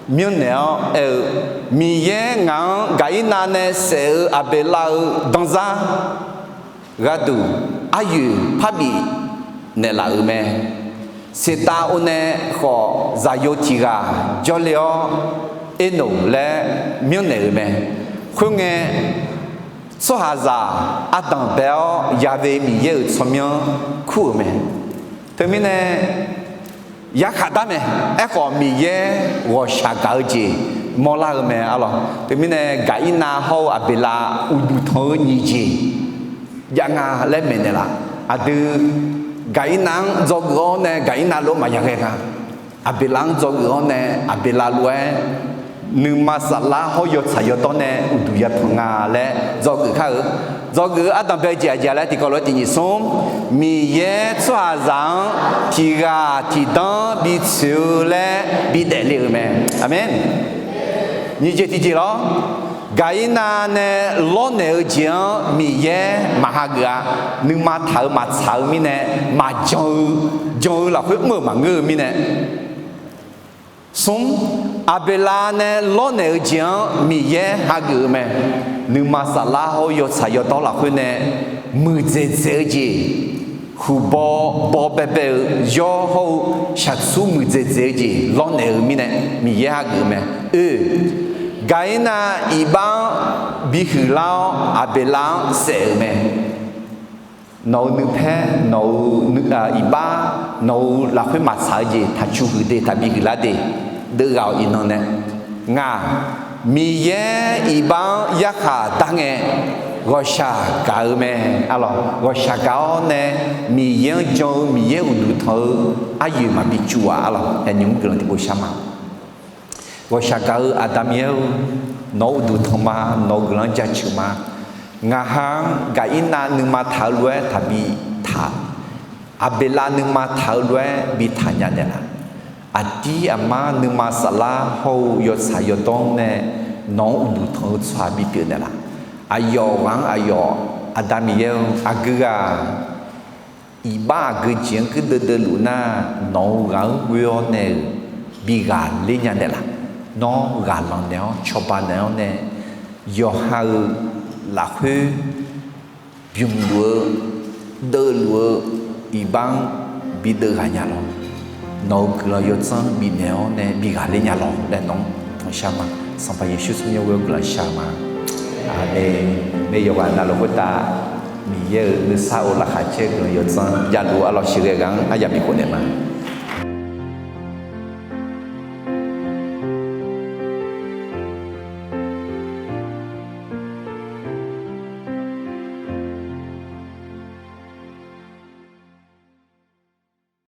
myanrnaeq-awr aer-eu, Miqyaer ngaq-anr Gaqirnav nae saef-eu Aqbeqlav-eu danzar gharduq aryoeq parbif naeqlaf-euq mae. Seqtav or nae khawf zaqyo tiq ghaq jawrle-awr Ernoq laer myanrnaeq-euq mae. Khoerngae, tsawrhaqzaq ardanq bae-awr Ya've Miqyaer-euq tsawrmyanr kur-euq mae. Teumirnae, yarkhaq dar mae. Aerkhawf Miqyaer ghawqshaq gaq-eu jeq mawrlar-eu mae arlawq. Teumirnae Gaqirnav hawr-eu Aqbeqlav uqduq tanq-eu nyiq jeq jav nga laer maeqnaeq laf. Aqdui Gaqirnav-anr dzawgeuf-awr nae Gaqirnav lof-aer maqya ghae nga. Aqbeqlav-anr dzawgeuf-awr nae Aqbeqlav lof-aer nuima saflar hawr yawtsaq yawdawr nae uqduq yatanq nga laer dzawgeuf kar-eu. Dzawgeuf-eu ardanq bae-eu jeq aqjeq laer tiqkawv lof-aer tiq nyiq smr, Miqyaer tsawrhaqzaq-anr tiq ghaq tiq danr bi tsoeq-eu laer bidaef le-euq mae. Aqmeq. Nyiq jeq tiq jeq lawr, Gaqirnav nae lawrnaeq-eu jeq-anr Miqyaer maq hageuf-a. Nuima taq-eu maqtsaq-eu mirnae, maqjan-eu, jan-eu lafkhoer mr-euq maqngeur-eu mirnae. Smr, Aqbeqlav nae lawrnaeq-eu jeq-anr Miqyaer hageuf-eu mae. Nuima saflar hawr yawtsaq yawdawr lafkhoer nae muiqdzaeq dzaeq-eu jeq, huqbaw baw baebae-eu yawr hawr-eu shaqtsur muiqdzaeq dzaeq-eu jeq lawrnaeq-eu mirnae Miqyaer hageuf-eu mae. Oe, Gaqirnav iqbax-anr bihuiq lar-awr Aqbeqlav-anr saef-euq mae. Nawq-euq nuipaer, nawq-euq iqbax, nawq-euq lafkhoer maqtsaq-eu jeq taqcu huiq de, taqbi huiqlar de, deuvghaq-awq iqnan nae. Ngaq, Miqyaer iqbax-anr yarkhaq dar ngae, ghawqshaq gaq-eu mae. Arlawq, ghawqshaq gaq-awr nae, Miqyaer-anr jan-eu Miqyaer uqduq tanq-eu aryoeq maqbi cuv-aq. Arlawq, nymq-mr guiqlanq tiqpov shar ma. Ghawqshaq gaq-eu Aqda Miqyaer-or, nawq-euq uqduq tanq ma, nawq-euq guiqlanq-anr jaceuq ma. Ngaqha-anr Gaqirnav nuima taq-eu lof-aer taqbi taq, Aqbeqlav nuima taq-eu lof-aer bi taq nya naeqlaf. Aqdir aqmar nuima saflar hawr-eu yawtsaq yawdawr-anr nae nawq-anr uqduq tanq-eu tsawrhaq bipyeuf naeqlaf. Aqyawf ghaq-anr aqyawf, Aqda Miqyaer-or, aqgeu ghaq iqbax aqgeu jeq-anr keuv deuvdeuv luf nar, nawq-euq ghaq-anr ghoe-awr nae-euq bi ghaqler nya naeqlaf. Nawr ghaqlanq naeq-awr cawba naeq-awr nae, yawqha-euq lafkhoer bymq luf-eu, deuvluf-eu iqbax-anr bideuv ghaq nya lawq. Nawq-euq guiqlanq yawdzanr bifnaeq-awr nae bighaq ler nya lawq laer nawq-anr tanqshar ma. Sanqpaq Yeqsur tsawrmyanr ghoer-eu guiqlanq shar ma. Aqmeq. Yawqghaq navluf khoertav Miqyaer-euq nuisar of laqkhaq caer-eu guiqlanq yawdzanr javluf arlawq sheuqghae ghaq-anr aryamq bifkhof naeq ma.